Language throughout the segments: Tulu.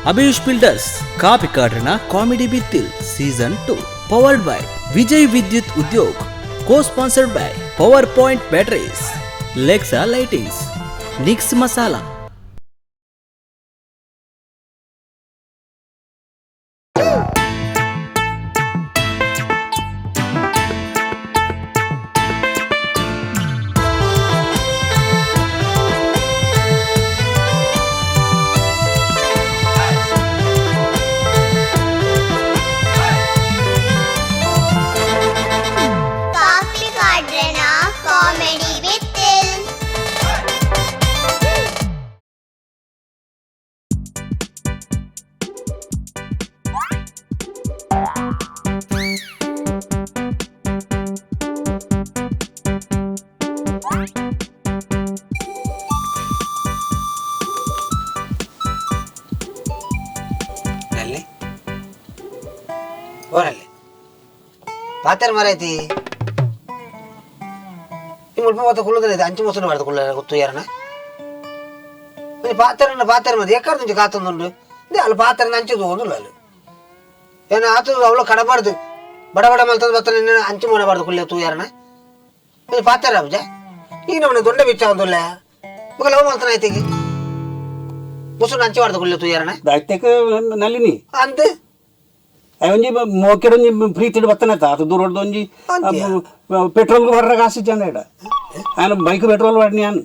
Abhish builders Kapikadranna comedy Bittil season 2 powered by Vijay Vidyut Udyog, co sponsored by power point batteries, Lexa lightings, Nix masala. Kapikadranna comedy Bittil. ನಲ್ಲಿ ಓರಲ್ಲಿ ಪಾತೆರ್ ಮರೈತಿ ಈ ಮುಲ್ಪ ಮಾತ ಕುಲ್ಲುದ್ರೆ ಇದು ಅಂಚು ಮೊಸರು ಮಾಡ್ದು ಕುಲ್ಲ ಗೊತ್ತು ಯಾರನ ಪಾತೆರನ್ನ ಪಾತೆರ ಮದಿ ಎಕ್ಕಡ ತುಂಚು ಕಾತೊಂದುಂಡು they ಅಲ್ಲಿ ಪಾತೆರನ ಅಂಚು ಒಂದುಲ್ಲ ಅಲ್ಲಿ ಏನ ಆತು ಅವಳು ಕಡಬಾರ್ದು ಬಡ ಬಡ ಮಲ್ತದ ಬತ್ತ ನಿನ್ನ ಅಂಚು ಮಾಡಬಾರ್ದು ಕುಲ್ಲೆ ತೂ ಯಾರನ ಇದು ಪಾತೆರ ಅಬ್ಜ ಈಗ ನಮ್ಮನೆ ದೊಂಡೆ ಬಿಚ್ಚ ಒಂದುಲ್ಲ ಬೊಕ ಲವ್ ಮಲ್ತನ ಆಯ್ತಿಗೆ ಮೊಸರು ಅಂಚು ಮಾಡ್ದು ಕುಲ್ಲೆ ತೂ ಯಾರನ ದಾಯ್ತೆಕ್ ನಲ್ಲಿನಿ ಅಂದ್ ಒಂಜಿ ಮೋಕೆಡ್ ಒಂಜಿ ಪ್ರೀತಿಡ್ ಬತ್ತನತ ಆತ ದೂರಡ್ದು ಒಂಜಿ ಅಂತ್ಯಾ? ಪೆಟ್ರೋಲ್ ಬರ್ರ ಕಾಸು ಜನ ಇಡ ఆయన బైక్ పెట్రోల్ వాడిని అన్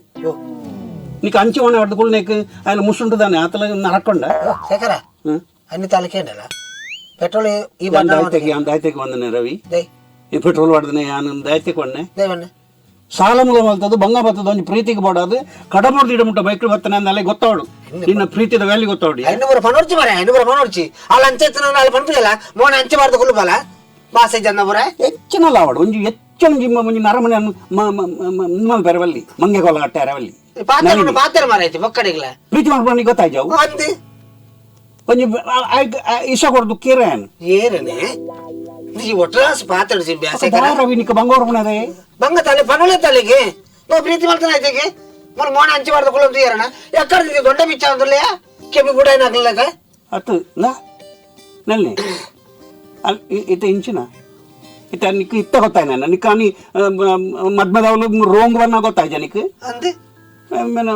నీకు అంచి వాడిని అడ్డుకులు నీకు ఆయన ముసుంటుందాన్ని ఆతల నరక్కుండా ಶೇಖರ అన్ని తలకేండలా పెట్రోల్ ఈ బండ దాయితేకి దాయితేకి వందనే రవి they ఈ పెట్రోల్ వాడుదనే యాన్ దాయితేకి వండే దేవన్న ಸಾಲಮೂಲ ಮಲ್ತದು ಬಂಗ ಬತ್ತದ ಒಂಜಿ ಪ್ರೀತಿಗೆ ಬೋಡಾದು ಕಡಬಡ್ದು ಇಡಮುಟ್ಟ ಬೈಕ್ ಬತ್ತನೆ ಅಂದಲ್ಲೇ ಗೊತ್ತಾವಡು ನಿನ್ನ ಪ್ರೀತಿದ ವ್ಯಾಲ್ಯೂ ಗೊತ್ತಾವಡಿ ಐನೂರ ಪನೊಡ್ಚಿ ಮರ ಐನೂರ ಪನೊಡ್ಚಿ ಅಲ್ಲಿ ಅಂಚೆ ಅಲ್ಲಿ ಪನ್ಪಿಲ್ಲ ಮೋನ ಅಂಚೆ ಬಾರ್ದು ಕುಲ್ಲುಬಲ ಬಾಸೆ ಜನ್ನಪುರ ಹೆಚ್ಚಿನ ಲಾವಡು ಒಂಜಿ ಹೆಚ್ಚು ಒಂಜಿ ಒಂಜಿ ನರಮನೆ ಮಲ್ಪೆರವಲ್ಲಿ ಮಂಗೆ ಕೊಲ ಕಟ್ಟೆರವಲ್ಲಿ ಪಾತ್ರ ಪಾತ್ರ ಮರ ಐತಿ ಬೊಕ್ಕಡಿಗ್ಲ ಪ್ರೀತಿ ಮಾಡ್ಕೊಂಡು ಗೊತ್ತಾಯ್ತು ಅಂದೆ ಒಂಜಿ ಇಸ ಕೊಡ್ದು ಕೇರೆ ಏರನೆ ಈ ಒಟ್ರಾಸ್ ಪಾತ್ರ ಶೇಖರ ರವಿ ನಿಕ್ಕ ಬಂಗೋರ್ ಪುಣದೆ ಬಂಗ ತಲೆ ಪನೊಳೆ ತಲೆಗೆ ನೋ ಪ್ರೀತಿ ಮಾಡ್ತಾನೆ ಐತಿಗೆ ಮೊನ್ನೆ ಮೋನ ಅಂಚೆ ಬಾರ್ದು ಕುಲ್ಲಂತ ಏರಣ ಎಕ್ಕಡ ದೊಡ್ಡ ಬಿಚ್ಚ ಅಂದ್ರಲ್ಲ ಕೆಮ್ಮಿ ಗುಡ ಏನಾಗ್ಲಿಲ್ಲ ಅತ್ತು ನಾ ನಲ್ನಿ ಅಲ್ಲಿ ಇತ್ತ ಇಂಚಿನ ಇತ್ತ ನಿಕ್ಕ ಇತ್ತ ಗೊತ್ತಾಯ್ನ ನಿಕ್ಕ ನೀ ಮದ್ಮದವಲು ರೋಂಗ್ ಬನ್ನ ಗೊತ್ತಾಯ್ತ ನಿಕ್ ಅಂದೆ ಮೇನ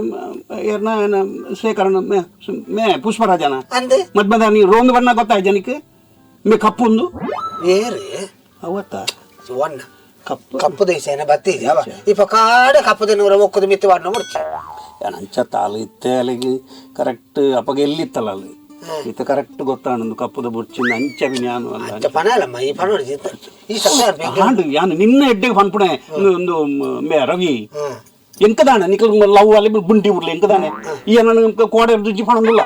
ಏರ್ನ ಏನ ಶೇಖರಣ ಮೇ ಮೇ ಪುಷ್ಪರಾಜನ ಅಂದೆ ಮದ್ಮದ ನೀ ರೋಂಗ್ ಬನ್ನ ಗೊತ್ತಾಯ್ತ ನಿಕ್ ಮೇ ಕಪ್ಪುಂದು ಏರಿ ಅವತ್ತ ಒಣ್ಣ ಕಪ್ಪು ಕಪ್ಪು ದೇಶ ಬತ್ತಿ ಅವ ಈ ಪಕಾಡೆ ಕಪ್ಪು ನೂರ ಒಕ್ಕದ ಮಿತ್ತು ವಾಡ್ನ ಮುಡ್ಚಿ ಅಂಚ ತಾಲು ಇತ್ತೆ ಅಲ್ಲಿಗೆ ಕರೆಕ್ಟ್ ಅಪ್ಪಗೆ ಎಲ್ಲಿತ್ತಲ್ಲ ಅಲ್ಲಿ ಇತ್ತ ಕರೆಕ್ಟ್ ಗೊತ್ತಾಣಂದು ಕಪ್ಪುದ ಬುರ್ಚಿಂದ ಅಂಚ ವಿನ್ಯಾನು ಅಲ್ಲ ಅಂಚ ಪಣ ಅಲ್ಲಮ್ಮ ಈ ಪಣ ಈ ಸತ್ತ ಹಾಂಡು ಯಾನು ನಿನ್ನ ಎಡ್ಡೆಗೆ ಪನ್ಪುಣೆ ಒಂದು ಮೇ ರವಿ ಎಂಕದಾಣ ನಿಕಲ್ ಲವ್ ಅಲ್ಲಿ ಗುಂಡಿ ಉರ್ಲಿ ಎಂಕದಾನೆ ಈ ನನ್ನ ಕೋಡೆ ರುಜಿ ಪಣಂದಿಲ್ಲ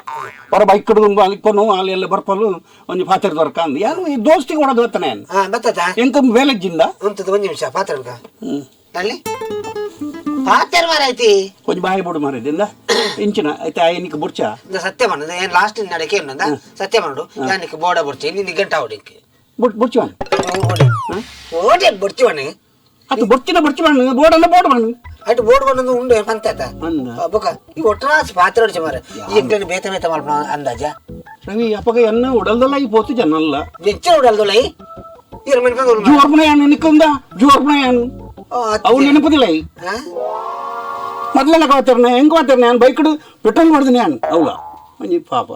ಹೊರ ಬೈಕ್ ಕಡ್ದು ಅಲ್ಲಿ ಕೊನು ಅಲ್ಲಿ ಎಲ್ಲ ಬರ್ಪಲು ಒಂಜಿ ಪಾತ್ರೆ ದೊರಕ ಅಂದ್ ಯಾರು ಈ ದೋಸ್ತಿಗೆ ಹೊಡೆದು ಬರ್ತಾನೆ ಹಾ ಬತ್ತದ ಎಂಕ ವೇಲೆಜ್ಜಿಂದ ಅಂತದ ಒಂದ್ ನಿಮಿಷ ಪಾತ್ರ ನಲ್ಲಿ ಪಾತ್ರ ಮಾರಾಯ್ತಿ కొంచెం ಬಾಯಿ ಬೋಡು ಮಾರಿದಿಂದ ಇಂಚಿನ ಐತೆ ಆಯನಿಗೆ ಬುರ್ಚ ಇಂದ ಸತ್ಯ ಮಣ್ಣು ಏನ್ ಲಾಸ್ಟ್ ನಡಕೆ ಏನಂದ ಸತ್ಯ ಮಣ್ಣು ಯಾನಿಕ್ ಬೋಡ ಬುರ್ಚಿ ನಿನ್ನ ಗಂಟ ಹೊಡಿಕ್ ಬುಟ್ ಬುರ್ಚಿವನ್ ಓಡಿ ಬುರ್ಚಿವಣ್ಣೆ ಅದು ಬುರ್ಚಿನ ಬುರ್ಚಿವಣ್ಣ ಬೋಡಲ್ಲ ಬೋಡು ಮಣ್ಣು ಅటు ಬೋರ್ಡ್ ಬಂದು ಉಂಡು ಪಂತಾತ ಅಂದ. ಬೊಕ ಈ ಒಟ್ಟರಾಸಿ ಪಾತ್ರ ಹೊಡಿಚಿ ಮಾರ ಈ ಎಂಟು ಬೇತ ಬೇತ ಮಲ್ಪ ಅಂದಾಜ ರವಿ ಅಪ್ಪಗ ಎನ್ನ ಉಡಲ್ದಲ್ಲ ಈ ಪೋತು ಜನಲ್ಲ ಹೆಚ್ಚಿನ ಉಡಲ್ದಲ್ಲ ಈ ಇರ ಮನೆ ಬಂದು ಜೋರ್ಪುಣ ಯಾನು ನಿಕ್ಕಂದ ಜೋರ್ಪುಣ ಯಾನು ಅವು ನೆನಪದಿಲ್ಲ ಈ ಮೊದಲೆಲ್ಲ ಕಾತಾರನೆ ಹೆಂಗ್ ಕಾತಾರನೆ ನಾನು bike petrol ಮಾಡಿದ್ ನಾನು ಅವಳ ಒಂಜಿ ಪಾಪ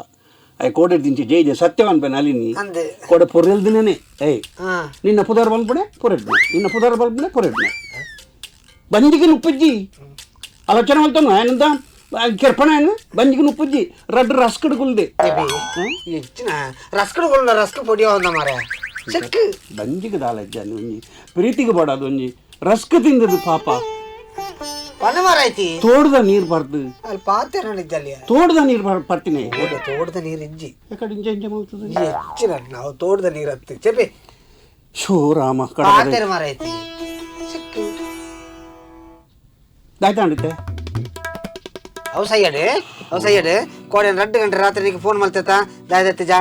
I ಕೋಡೆ ದಿಂಚಿ ಜೈ ಜೈ ಸತ್ಯವಾನ್ ಪೆನ್ ಅಲಿನಿ ಅಂದೆ ಕೋಡೆ ಪೊರೆಲ್ದಿನೇ ಏಯ್ ಹಾ ನಿನ್ನ ಪುದಾರ್ ಬಲ್ಪಣೆ ಪೊರೆಡ್ನೆ ನಿನ್ನ ಪುದಾರ್ ಬಲ್ಪಣೆ ಪೊರೆಡ್ನೆ ಬಂಜಿಗೆ ನುಪ್ಪುಜ್ಜಿ ಆಲೋಚನೆ ಮಲ್ತಾನು ఆయనంత కెರ್ಪಣ ఆయన ಬಂಜಿಗೆ ನುಪ್ಪುಜ್ಜಿ ರಡ್ಡು ರಸ್ಕಡ್ ಕುಲ್ದೆ ಹೆಚ್ಚಿನ ರಸ್ಕಡ್ ಕೊಲ್ಲ ರಸ್ಕ್ ಪೊಡಿ ಒಂದ ಮಾರ ಚೆಕ್ ಬಂಜಿಗೆ ದಾಲಜ್ಜ ಒಂಜಿ ಪ್ರೀತಿಗೆ ಬಡದು ಒಂಜಿ ರಸ್ಕ್ ತಿಂದದು ಪಾಪ ಪಣ ಮಾರಾಯ್ತಿ ತೋಟದ ನೀರು ಬರ್ದು ಅಲ್ಲಿ ಪಾತ್ರ ಇದ್ದಲ್ಲಿ ತೋಟದ ನೀರು ಬರ್ತೀನಿ ತೋಟದ ನೀರು ಇಜ್ಜಿ ಎಕಡೆ ಇಂಚ ಇಂಚ ಮಾಡ್ತದೆ ಹೆಚ್ಚಿನ ನಾವು ತೋಟದ ನೀರು ಹತ್ತಿ ಚೆಪ್ಪಿ ಶೋ ರಾಮ ಕಡ ಪಾತ್ರ ಮಾರಾಯ್ತಿ ಚೆಕ್ ದಾಯ್ತಾಂಡಿತ್ತೆ ಅವು ಸಯ್ಯಡೆ ಅವು ಸಯ್ಯಡೆ ಕೋಡೆ 2 ಗಂಟೆ ರಾತ್ರಿ ನೀకు ಫೋನ್ ಮಲ್ತೇತ ದಾಯದೆತ್ತಿಜ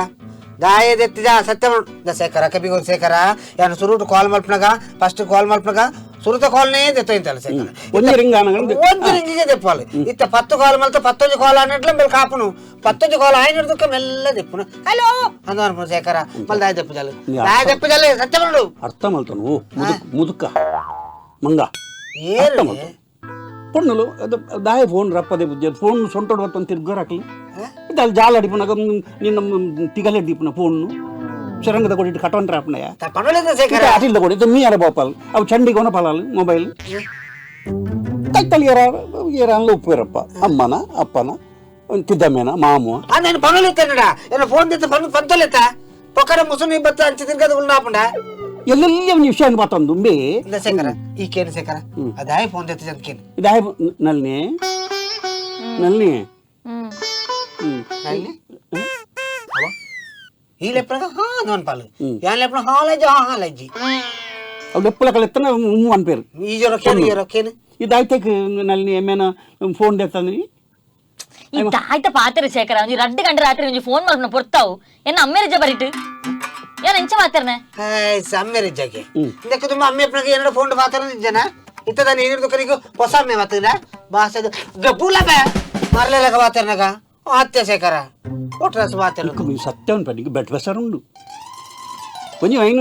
ದಾಯದೆತ್ತಿಜ ಸತ್ಯ the Shekhara ಕಬಿಗೊಂದು ಶೇಖರ ಯಾನು ಸುರುಟು ಕಾಲ್ ಮಲ್ಪನಾಗ ಫಸ್ಟ್ ಕಾಲ್ ಮಲ್ಪನಾಗ ಸುರುತ ಕಾಲ್ನೇ ದೆತ್ತೋಯಿಂತಲ್ಲ ಶೇಖರ. ಒಂಜಿ ರಿಂಗ್ ಆನಗ ಒಂಜಿ ರಿಂಗಿಗೆ ದೆಪ್ಪಾలి. ಇತ್ತ 10 ಕಾಲ್ ಮಲ್ತ 10 ಕಾಲ್ ಅನ್ನಟ್ಲ ಮೇಲ್ ಕಾಪುನು 10 ಕಾಲ್ ಆಯ್ನಡ್ದಕ್ಕ ಮೆಲ್ಲ ದೆಪ್ಪುನು ಹಲೋ ಅಂದ ಅನ್ಪುನು ಶೇಖರ. ಮಲ್ಲ ದಾಯ ದೆಪ್ಪು ಜಾಲು ದಾಯ ದೆಪ್ಪು ಜಾಲೆ ಸತ್ಯ ಬಂಡು ಅರ್ಥ ಮಲ್ತನು ಮುದುಕ ಮಂಗ ಏನು ಪೊಣ್ಣುಲು ಅದು ದಾಯ ಫೋನ್ ರಪ್ಪದೆ ಬುದ್ಧಿ ಫೋನ್ ಸೊಂಟೋಡ್ ಬತ್ತೊಂದು ತಿರ್ಗೋರ್ ಹಾಕಲಿ ಅಲ್ಲಿ ಜಾಲ ಅಡಿಪುನಾಗ ನಿನ್ನ ತಿಗಲೆ ದೀಪನ ಫೋನ್ ಶರಂಗದ ಕೊಡಿ ಕಟೋನ್ ರಾಪಣೆಯ ಅಟಿಲ್ದ ಕೊಡಿ ಇದು ಮೀ ಅರ ಬೋಪಾಲ್ ಅವು ಚಂಡಿಗೋನ ಪಲಾಲು ಮೊಬೈಲ್ ಕೈತಲ್ಲಿ ಏರ ಏರ ಅನ್ಲ ಉಪ್ಪೇರಪ್ಪ ಅಮ್ಮನ ಅಪ್ಪನ ತಿದ್ದಮ್ಮೇನ ಮಾಮು నేను పనులు ఎత్తానుడా ఏమైనా ఫోన్ తెస్తే పనులు పంతలేతా ಪೊಕ್ಕಡ ಮುಸುನಿ ಬತ್ತ ಅಂಚಿ ತಿರ್ಗದ ಉಳ್ಳಾಪುಂಡ ಎಲ್ಲೆಲ್ಲಿ ಅವನ ವಿಷಯ ಮಾತೊಂದು ಬೇ ಇಂದ ಶೇಖರ ಈ ಕೇನು ಶೇಖರ ಅದಾಯ ಫೋನ್ ತೆತ್ತ ಜನ ಇದಾಯ ನಲ್ನಿ ನಲ್ನಿ ನಲ್ನಿ ಈ ಲೆಪ್ಪನಾಗ ಹಾ ನನ್ ಪಾಲು ಯಾನ್ ಲೆಪ್ಪನ ಹಾ ಲಜ್ಜಿ ಹಾ ಹಾ ಲಜ್ಜಿ ಅವು ಲೆಪ್ಪಲ ಕಳೆತ್ತನ ಹ್ಞೂ ಅನ್ಪೇರು ಈ ಜೊರಕೇನು ಈ ಜೊರಕೇನು ಇದಾಯ್ತಕ್ಕೆ ನಲ್ನಿ ಏಮೇನ ಫೋನ್ ತೆತ್ತಂದ್ರಿ ಈ ತಾಯ್ತ ಪಾತ್ರ ಶೇಖರ ಒಂಜಿ ರಡ್ಡು ಗಂಟೆ ರಾತ್ರಿ ಒಂಜಿ ಫೋನ್ ಮಲ್ಪನ ಪೊರ್ತಾವು ಎನ್ನ ಅಮ್ಮೇರ ಬರಿಟ್ ಯಾನ್ ಎಂಚ ಮಾತಾರ್ನೆ ಹಾಯ್ ಅಮ್ಮೇರ ಇಜ್ಜಾಗೆ ಇಂದಕ್ಕೆ ತುಂಬ ಅಮ್ಮೆ ಅಪ್ಪನಾಗ ಏನಾರ ಫೋನ್ ಮಾತಾರ ಜನ ಇತ್ತದ ನೀನು ದುಃಖನಿಗೂ ಹೊಸ ಅಮ್ಮೆ ಮಾತನ ಬಾಸದ ಗಬ್ಬುಲ ಬೇ ಮರಲೇಲಕ ಮಾತಾರ್ನಾಗ ಅತ್ತೆ ಶೇಖರ ಒಟ್ರಾಸ್ ಮಾತಾರ ಸತ್ಯ ಉಂಟು నీకు బెట్ బెసర్ ఉండు కొంచెం అయిన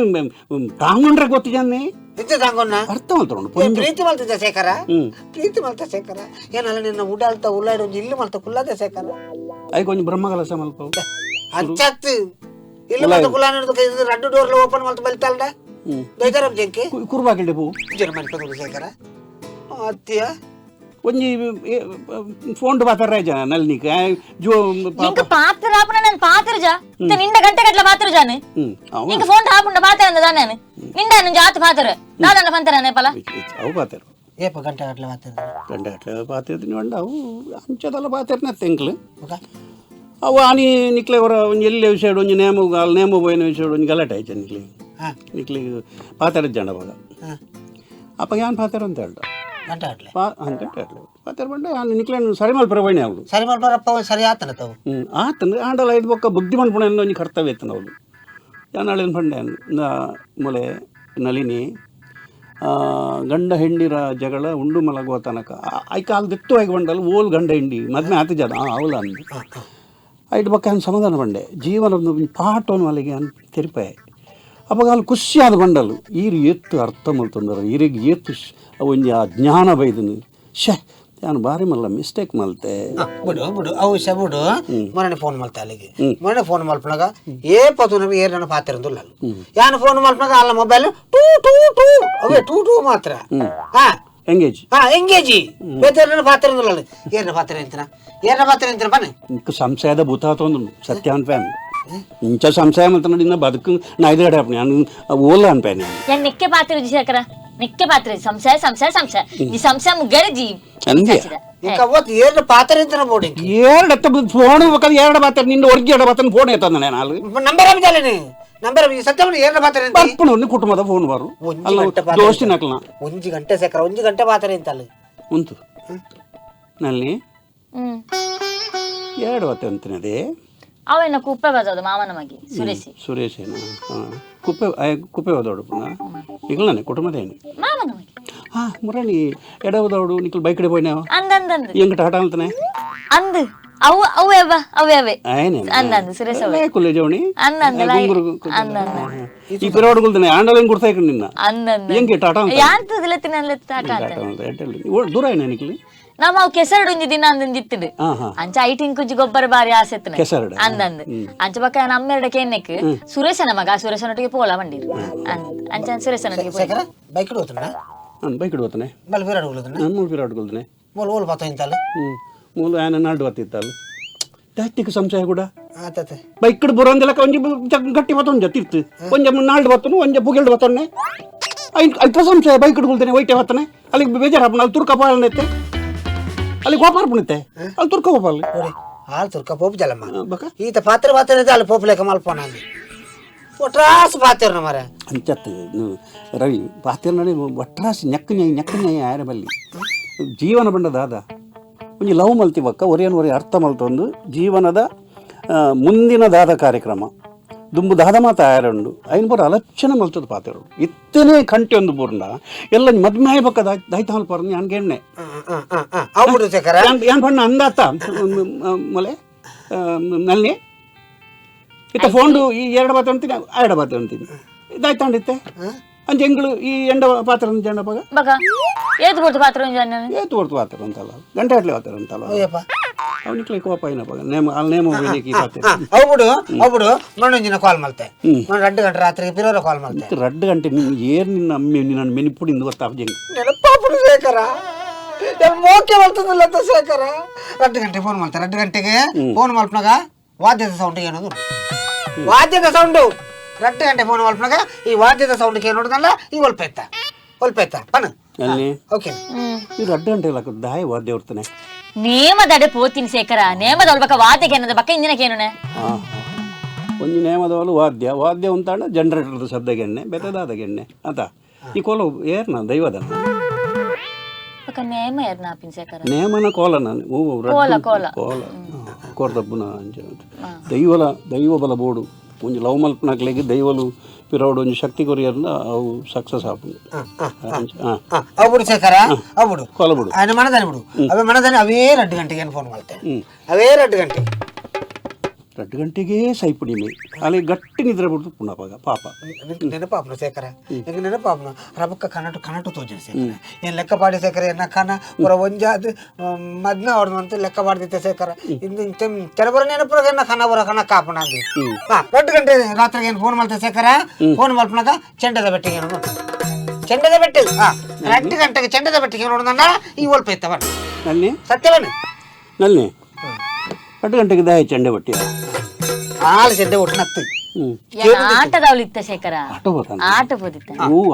తాంగుండ్ర ಗೊತ್ತಿದ್ದಾನೆ ಎಂತ ತಾಂಗೊಂಡ ಅರ್ಥ ಮಾಡ್ತಾರೆ ಪ್ರೀತಿ ಮಲ್ತದ ಶೇಖರ ಪ್ರೀತಿ ಮಲ್ತ ಶೇಖರ ಏನಲ್ಲ ನಿನ್ನ ಉಡಾಳ್ತ ಉಳ್ಳಾಡಿ ಒಂದು ಇಲ್ಲು ಮಲ್ತ ಕುಲ್ಲದ ಶೇಖರ ಅಯ್ಯ ಕೊಂಚ ಬ್ರಹ್ಮಕಲಶ ಮಲ್ಪ ಅಚ್ಚತ್ತು ಇಲ್ಲು ಮಲ್ತ ಕುಲ್ಲ ಅನ್ನೋದು ರಡ್ಡು ಡೋರ್ಲ ಓಪನ್ ಮಲ್ತ ಬಲಿತಾಲ್ಡ ಬೈತಾರ ಜಂಕಿ ಕುರ್ಬಾಕಿಲ್ಡೆ ಪೂ ಜನ ಮಲ್ಪದ ಶೇಖರ ಅತ್ತಿಯ ಒಂಜಿ ಫೋನ್ ಪಾತ್ರ ಜನ ನಲ್ನಿಕ ಜೋ ಇಂಕ ಪಾತ್ರ ಆಪುನ ನಾನು ಪಾತ್ರ ಜಾ ನಿಂಡ ಗಂಟೆ ಗಟ್ಟಲೆ ಪಾತ್ರ ಜಾನೆ ಇಂಕ ಫೋನ್ ಹಾಪುಂಡ ಪಾತ್ರ ಅಂದ ದಾನೆ ನಿಂಡ ನಾನು ಜಾತ ಪಾತ್ರ ದಾದನ ಪಂತರನೆ ಪಲ ಅವು ಪಾತ್ರ ಏಪ ಗಂಟೆ ಗಟ್ಟಲೆ ಪಾತ್ರ ಗಂಟೆ ಗಟ್ಟಲೆ ಪಾತ್ರ ತಿನ್ವಂಡ ಅವು ಅಂಚದಲ್ಲ ಪಾತ್ರನ ತೆಂಕ್ಲು ಅವು ಆನಿ ನಿಕ್ಲೆ ಅವರ ಒಂಜಿ ಎಲ್ಲಿ ವಿಷಯ ಒಂಜಿ ನೇಮ ನೇಮ ಪೋಯಿನ ವಿಷಯ ಒಂಜಿ ಗಲಾಟೆ ಆಯ್ತು ನಿಕ್ಲಿ ನಿಕ್ಲಿ ಪಾತ್ರ ಜನ ಅವಾಗ ಅಪ್ಪ ಯಾನ್ ಪಾತ್ರ ಅಂತ ಹೇಳ್ದ ಗಂಟೆ ಗಟ್ಟಲೆ ಗಂಟೆ ಗಟ್ಟಲೆ ಪಾತ್ರ ಬಂಡ ಯಾನ್ ನಿಕ್ಲೇನು ಸರಿ ಮಲ್ಪರ ಹೋಯ್ನೆ ಅವಳು ಸರಿ ಮಲ್ಪರಪ್ಪ ಸರಿ ಆತನ ತಾವು ಆತನ ಆಂಡಲ ಐದು ಬೊಕ್ಕ ಬುದ್ಧಿ ಮನ್ಪುಣ ಒಂಜಿ ಕರ್ತವ್ಯ ಎತ್ತನ ಅವಳು ಯಾನಾಳೇನು ಪಂಡೆ ಮೊಲೆ ನಳಿನಿ ಗಂಡ ಹೆಂಡಿರ ಜಗಳ ಉಂಡು ಮಲಗುವ ತನಕ I ಕಾಲ ದಿಟ್ಟು ಆಗಿ ಬಂಡಲ್ಲ ಓಲ್ ಗಂಡ ಹಿಂಡಿ ಮದ್ಮೆ ಆತ ಜನ ಅವಳ ಅಂದು ಐದು ಬೊಕ್ಕ ಅನ್ ಸಮಾಧಾನ ಬಂಡೆ ಜೀವನದ ಪಾಠವನ್ನು ಅಲ್ಲಿಗೆ ಅನ್ ತೆರಿಪಾಯ ಅವಾಗ ಅಲ್ಲಿ ಖುಷಿಯಾದ ಬಂಡಲು ಈರು ಎತ್ತು ಅರ್ಥ ಮಲ್ತಂದ್ರೆ ಈರಿಗೆ ಎತ್ತು ಒಂಜಿ ಆ ಜ್ಞಾನ ಬೈದನು ಶೇ ನಾನು ಭಾರಿ ಮಲ್ಲ ಮಿಸ್ಟೇಕ್ ಮಲ್ತೆ ಬಿಡು ಬಿಡು ಅವು ವಿಷಯ ಬಿಡು ಮೊನ್ನೆ ಫೋನ್ ಮಲ್ತ ಅಲ್ಲಿಗೆ ಮೊನ್ನೆ ಫೋನ್ ಮಲ್ಪನಾಗ ಏ ಪತು ನಮಗೆ ಏರ್ ನನ್ನ ಪಾತ್ರ ಅಂದುಲ್ಲ ಯಾನು ಫೋನ್ ಮಲ್ಪನಾಗ ಅಲ್ಲ mobile two two two ಅವೇ ಟೂ ಟೂ ಮಾತ್ರ ಹಾ ಎಂಗೇಜ್ ಹಾ ಎಂಗೇಜಿ ಬೇರೆ ಪಾತ್ರ ಅಂದುಲ್ಲ ಏರ್ನ ಪಾತ್ರ ಎಂತನ ಏರ್ನ ಪಾತ್ರ ಎಂತನ ಬನ್ನಿ ಸಂಶಯದ ಭೂತ ತೊಂದು ಸತ್ಯ ಅನ್ಪೇನು ಇಂಚ ಸಂಶಯ ಮಲ್ತನ ಇನ್ನ ಬದುಕು ನಾ ಐದು ಗಡೆ ನಾನು ಓಲ ಅನ್ಪೇನೆ ഞാൻ ನಿಕ್ಕೆ ಪಾತ್ರ ಶೇಖರ ನಿಕ್ಕೆ ಪಾತ್ರ ಸಂಶಯ ಸಂಶಯ ಸಂಶಯ ಈ ಸಂಶಯ ಮುಗ್ಗರೆ ಜೀ ಅಂದೆ ఇంకా ಅವತ್ತು ಏರ್ನ ಪಾತ್ರ ಎಂತನ ಬೋರ್ಡಿಂಗ್ ಎರಡು ಫೋನ್ ಬೇಕಾದ್ರೆ ಎರಡು ಪಾತ್ರ ನಿನ್ನ ಒರ್ಗಿ ಎರಡು ಪಾತ್ರ ಫೋನ್ ಎತ್ತಂದ ನಾನು ಅಲ್ಲಿ ನಂಬರ್ ಅಬ್ಜಾಲೇನೆ ನಂಬರ್ ಸತ್ಯ ಏರ್ನ ಪಾತ್ರ ಎಂತ ಬರ್ಪಣ ಕುಟುಂಬದ ಫೋನ್ ಬಾರು ಒಂಜಿ ಗಂಟೆ ಪಾತ್ರ ದೋಸ್ತಿ ನಕಲ್ನ ಒಂಜಿ ಗಂಟೆ ಶೇಖರ ಒಂಜಿ ಗಂಟೆ ಪಾತ್ರ ಎಂತ ಅಲ್ಲಿ ಉಂಟು ನಲ್ಲಿ ಎರಡು ಹೊತ್ತೆ ಅಂತಿನದೇ ಅವೇನ ಕುಪ್ಪೆ ಬಜೋದು ಮಾಮನ ಮಗಿ ಸುರೇಶ್ ಸುರೇಶೇನ ಕುಪ್ಪೆ ಕುಪ್ಪೆ ಹೋದೋಡು ಪುನಃ ನಿಕಲ್ನೇ ಕುಟುಂಬದೇನೆ ಮಾಮನ ಮಗಿ ಹಾ ಮುರಳಿ ಎಡವದೋಡು ನಿಕಲ್ ಬೈಕ್ ಕಡೆ ಪೋಯ್ನಾವ ಅಂದಂದಂದು ಎಂಕಟ ಹಠ ಅಂತಾನೆ ಅಂದು ಅವು ಅವು ಯಾವ ಅವೇ ಅವೇ ಅಂದಂದು ಸುರೇಶ್ ಅವೇ ಕುಲ್ಲೆ ಜವಣಿ ಅಂದಂದು ಅಂದಂದು ಈ ಪಿರೋಡುಗಳ್ದಾನೆ ಆಂಡಲ ಹೆಂಗ್ ಕೊಡ್ತಾ ನಿನ್ನ ಅಂದಂದು ಹೆಂಗೆ ಟಾಟಾ ಅಂತ ಯಾಂತದಿಲ್ಲ ತಿನ್ನಲ್ಲ ಟಾಟಾ ಅಂತ ದೂರ ಏನ ನಿಕಲಿ ನಮ್ಮ ಅವು ಕೆಸರಡು ಒಂಜಿ ದಿನ ಅಂದಂದು ಇತ್ತಿಡು ಅಂಚ ಐಟ್ ಇಂಕುಂಜಿ ಗೊಬ್ಬರ ಬಾರಿ ಆಸೆ ಕೆಸರಡು ಅಂದಂದು ಅಂಚ ಪಕ್ಕ ನಮ್ಮೆರಡ ಕೇನ್ನೆಕ್ ಸುರೇಶನ ಮಗ ಸುರೇಶನೊಟ್ಟಿಗೆ ಪೋಲ ಬಂಡಿರು ಅಂಚ ಸುರೇಶನೊಟ್ಟಿಗೆ ಶೇಖರ ಬೈಕ್ ಹೋತನ ಬೈಕ್ ಹೋತಾನೆ ಬಲ್ ಬಿರಾಡ್ ಮೂರು ಬಿರಾಡ್ ಕೊಲ್ತಾನೆ ಮೂಲ ಓಲ್ ಬಾತ ಇಂತಲ್ಲ ಮೂಲ ಆನ ನಾಡು ಬತ್ತಿತ್ತಲ್ಲ ದಾಸ್ತಿಕ್ ಸಂಶಯ ಕೂಡ ಆತತೆ ಬೈಕ್ ಬರೋಂದೆಲ್ಲ ಒಂಜಿ ಗಟ್ಟಿ ಬತ್ತೊಂಜ ತಿರ್ತು ಒಂಜ ನಾಲ್ಡು ಬತ್ತನು ಒಂಜ ಬುಗೆಲ್ಡು ಬತ್ತೊನ್ನೆ ಐತ್ರ ಸಂಶಯ ಬೈಕ್ ಕೊಲ್ತಾನೆ ವೈಟೆ ಬತ್ತಾನೆ ಅಲ್ಲಿಗೆ ಬೇಜಾರಪ್ಪ ಅಲ್ಲಿ ತುರ್ಕ ಪಾಲನೆತ್ತೆ ಅಲ್ಲಿ ಗೋಪಾಲ ಪುಣಿತೆ ಅಲ್ಲಿ ತುರ್ಕ ಗೋಪಾಲ ನೋಡಿ ಹಾಲು ತುರ್ಕ ಪೋಪ್ ಜಲಮ್ಮ ಈತ ಪಾತ್ರ ಪಾತ್ರ ಅಲ್ಲಿ ಪೋಪ್ ಲೇಖ ಮಲ್ಪೋಣ ಅಲ್ಲಿ ಒಟ್ರಾಸ್ ಪಾತ್ರ ಮರ ಅಂಚತ್ತು ರವಿ ಪಾತ್ರ ಒಟ್ರಾಸ್ ನೆಕ್ ನ್ಯಾಯ ನೆಕ್ ನ್ಯಾಯ ಆರ ಬಲ್ಲಿ ಜೀವನ ಬಂಡ ದಾದ ಒಂಜಿ ಲವ್ ಮಲ್ತಿ ಬಕ್ಕ ಒರಿಯನ್ ಒರಿ ಅರ್ಥ ಮಲ್ತೊಂದು ಜೀವನದ ಮುಂದಿನ ದಾದ ಕಾರ್ಯಕ್ರಮ ದುಂಬು ದಾದ ಮಾತ ಆಯರಂಡು ಐನ್ ಬರ ಅಲಚ್ಚನ ಮಲ್ತದ ಪಾತೆರು ಇತ್ತನೇ ಕಂಟೆ ಒಂದು ಬೂರ್ನ ಎಲ್ಲ ಮದ್ಮೆ ಬಕ್ಕ ದಾಯ್ತ ಹಾಲ್ ಪರ್ನ ಯಾನ್ ಗೆಣ್ಣೆ ಅವು ಬಿಡು ಶೇಖರ ಯಾನ್ ಬಣ್ಣ ಅಂದಾತ ಮೊಲೆ ನಲ್ನಿ ಇತ್ತ ಫೋನ್ಡು ಈ ಎರಡು ಬಾತ್ ಅಂತೀನಿ ಎರಡು ಬಾತ್ ಅಂತೀನಿ ಇದಾಯ್ತಾಂಡಿತ್ತೆ ಅಂಚೆ ಎಂಗಳು ಈ ಎಂಡ ಪಾತ್ರ ಜಂಡ ಪಗ ಬಕ ಏತು ಕೊಡ್ತು ಪಾತ್ರ ಏತು ಕೊಡ್ತು ಪಾತ್ರ ಅಂತಲ್ಲ ಗಂಟೆ ಅಟ್ಲೆ ಪಾತ್ರ ಅಂತಲ್ಲ ಅವನಿಗೆ ಕೋಪ ಏನಪ್ಪ ನೇಮ ಅಲ್ಲಿ ನೇಮ ಈ ಪಾತ್ರ ಅವು ಬಿಡು ಅವು ಬಿಡು ಮನೋಂಜಿನ ಕಾಲ್ ಮಲ್ತೆ ನಾನು 2 ಗಂಟೆ ರಾತ್ರಿಗೆ ಪಿರೋರ ಕಾಲ್ ಮಲ್ತೆ 2 ಗಂಟೆ ನಿನ್ನ ಏರ್ ನಿನ್ನ ಅಮ್ಮೆ ನಿನ್ನ ಮೆನಿಪುಡಿ ಗೊತ್ತಾಗ ನೆನಪಾಪುಡು ಶೇಖರ ಮೋಕೆ ಮಲ್ತದಲ್ಲ ಅಂತ ಶೇಖರ 2 ಗಂಟೆ ಫೋನ್ ಮಾಡ್ತಾರೆ 2 ಗಂಟೆಗೆ ಫೋನ್ ಮಲ್ಪನಾಗ ವಾದ್ಯದ ಸೌಂಡ್ ಏನದು ವಾದ್ಯದ ಸೌಂಡು 2 ಗಂಟೆ ಫೋನ್ ಮಲ್ಪನಾಗ ಈ ವಾದ್ಯದ ಸೌಂಡ್ ಏನು ನೋಡುದಲ್ಲ ಈ ಒಲ್ಪ ಎತ್ತ ಒಲ್ಪ ಎತ್ತ ಪಣ ಓಕೆ ಈ 2 ಗಂಟೆ ದಾಯ ವಾದ್ಯ ಹೊರ್ತಾನೆ ನೇಮದಡೆ ಪೋತೀನಿ ಶೇಖರ ನೇಮದ ಒಲ್ಬಕ ವಾದ್ಯಕ್ಕೆ ಏನದ ಬಕ್ಕ ಇಂಜಿನಕ್ಕೆ ಏನುನೆ ಒಂಜಿ ನೇಮದವಲು ವಾದ್ಯ ವಾದ್ಯ ಉಂತಾಂಡ ಜನರೇಟರ್ದ ಶಬ್ದಗೆ ಎಣ್ಣೆ ಬೆತ್ತದಾದ ಎಣ್ಣೆ ಆತ ಈ ಕೋಲ ಏರ್ನ ದೈವದನ ಬಕ್ಕ ನೇಮ ಏರ್ನ ಆಪಿನ ಶೇಖರ ನೇಮನ ಕೋಲನ ಕೋಲ ಕೋಲ ಕೋಲ ಕೋರ್ದಬ್ಬುನ ದೈವಲ ದೈವ ಬಲ ಬೋಡು ಒಂಜಿ ಲವ್ ಮಲ್ಪನಾಕ್ಲೆಗ್ ದೈವಲು ಪಿರೋಡು ಒಂಜಿ ಶಕ್ತಿ ಕೊರಿಯರ್ನ ಅವು ಸಕ್ಸಸ್ ಆಪುಂಡು ಅವು ಬಿಡು ಶೇಖರ ಅವು ಬಿಡು ಕೋಲ ಬಿಡು ఆయన మనదని ಬಿಡು ಅವೇ ಮನದಾನಿ ಅವೇ 2 ಗಂಟೆಗೆ ಏನು ಫೋನ್ ಮಾಡ್ತೆ ಅವೇ 2 ಗಂಟೆ 2 ಗಂಟೆಗೆ ಸೈಪುಡಿ ಮೇ ಅಲ್ಲಿ ಗಟ್ಟಿ ನಿದ್ರೆ ಬಿಡ್ತು ಪುನಃ ಪಾಪ ನೆನಪಾಪನು ಶೇಖರ ಎಂಗೆ ನೆನಪಾಪನು ರಬಕ್ಕ ಕನಟು ಕನಟು ತೋಜಿನ ಶೇಖರ ಏನು ಲೆಕ್ಕ ಪಾಡಿ ಶೇಖರ ಎನ್ನ ಕನ ಪುರ ಒಂಜಾದ ಮದ್ನ ಅವ್ರದ್ದು ಅಂತ ಲೆಕ್ಕ ಪಾಡ್ದಿತ್ತೆ ಶೇಖರ ಇನ್ನು ತೆರಬರ ನೆನಪುರ ಎನ್ನ ಕನ ಬರ ಕನ ಕಾಪಣ ಅಂದಿ 2 ಗಂಟೆ ರಾತ್ರಿಗೆ ಏನು ಫೋನ್ ಮಾಡ್ತೆ ಶೇಖರ ಫೋನ್ ಮಲ್ಪನಾಗ ಚೆಂಡದ ಬೆಟ್ಟಿಗೆ ಏನು ಚೆಂಡದ ಬೆಟ್ಟಿ 2 ಗಂಟೆಗೆ ಚೆಂಡದ ಬೆಟ್ಟಿಗೆ ನೋಡೋದನ್ನ ಈ ಒಲ್ಪ ಇತ್ತವನ್ ನಲ್ಲಿ ಸತ್ಯವನ್ ನಲ್ಲಿ 2 ಗಂಟೆಗೆ ದಾಯ ಚೆಂಡೆ ಬಟ್ಟಿ ಆಳು ಚೆಂಡೆ ಒಟ್ಟು ನತ್ತು ಆಟದವಳು ಇತ್ತ ಶೇಖರ ಆಟ ಹೋದಿತ್ತ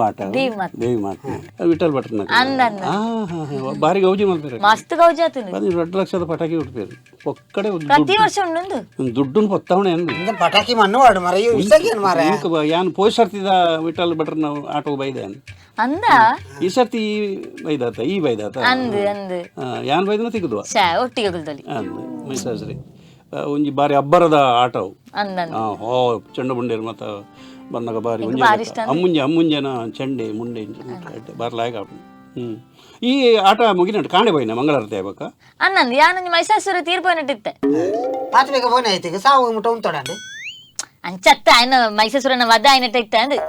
ಆಟ ದೇವಿ ಮಾತೆ ವಿಠಲ್ ಭಟ್ರನ ಬಾರಿ ಗೌಜಿ ಮಾಡ್ತಾರೆ ಮಸ್ತ್ ಗೌಜಿ ಆತನು 2 ಲಕ್ಷದ ಪಟಾಕಿ ಉಡ್ಪೇರು ಒಕ್ಕಡೆ ಪ್ರತಿ ವರ್ಷ ಉಂಡು ದುಡ್ಡನ್ನು ಹೊತ್ತವಣೆ ಅಂದು ಪಟಾಕಿ ಮಣ್ಣು ವಾಡು ಮರ ಮಾರ ಯಾನ್ ಪೋಯ್ ಸರ್ತಿದ ವಿಠಲ್ ಭಟ್ರನ ಆಟೋ ಬೈದೆ ಅಂದ ಈ ಸರ್ತಿ ಈ ಬೈದಾತ ಈ ಬೈದಾತ ಅಂದು ಅಂದು ಯಾನ್ ಬೈದನ ತಿಕ್ಕುದುವ ಒಟ್ಟಿಗೆ ಗುಲ್ದಲ್ಲಿ ಅಂದು ಮೈಸೂರಿ ಒಂಜಿ ಬಾರಿ ಅಬ್ಬರದ ಆಟ ಅವು ಹೋ ಚೆಂಡು ಮುಂಡೇರು ಮತ್ತು ಬಂದಾಗ ಬಾರಿ ಅಮ್ಮುಂಜೆ ಅಮ್ಮುಂಜೆನ ಚೆಂಡೆ ಮುಂಡೆ ಬಾರಿ ಲಾಯಕ ಆಟ. ಈ ಆಟ ಮುಗಿನಟ್ಟು ಕಾಣೆ ಬೈನ ಮಂಗಳಾರತಿ ಆಗ್ಬೇಕ ಅನ್ನಂದು ಯಾನೊಂಜಿ ಮೈಸಾಸುರ ತೀರ್ಪೋನಟ್ಟಿತ್ತೆ ಆತ ಬೇಗ ಬೋನೆ ಆಯ್ತು ಸಾವು ಮುಟ್ಟ ಉಂಟೋಡಂడి ಅಂಚತ್ತ ఆయన ಮೈಸಾಸುರನ ವಧ అయినట్టు ಇತ್ತ ಅಂದು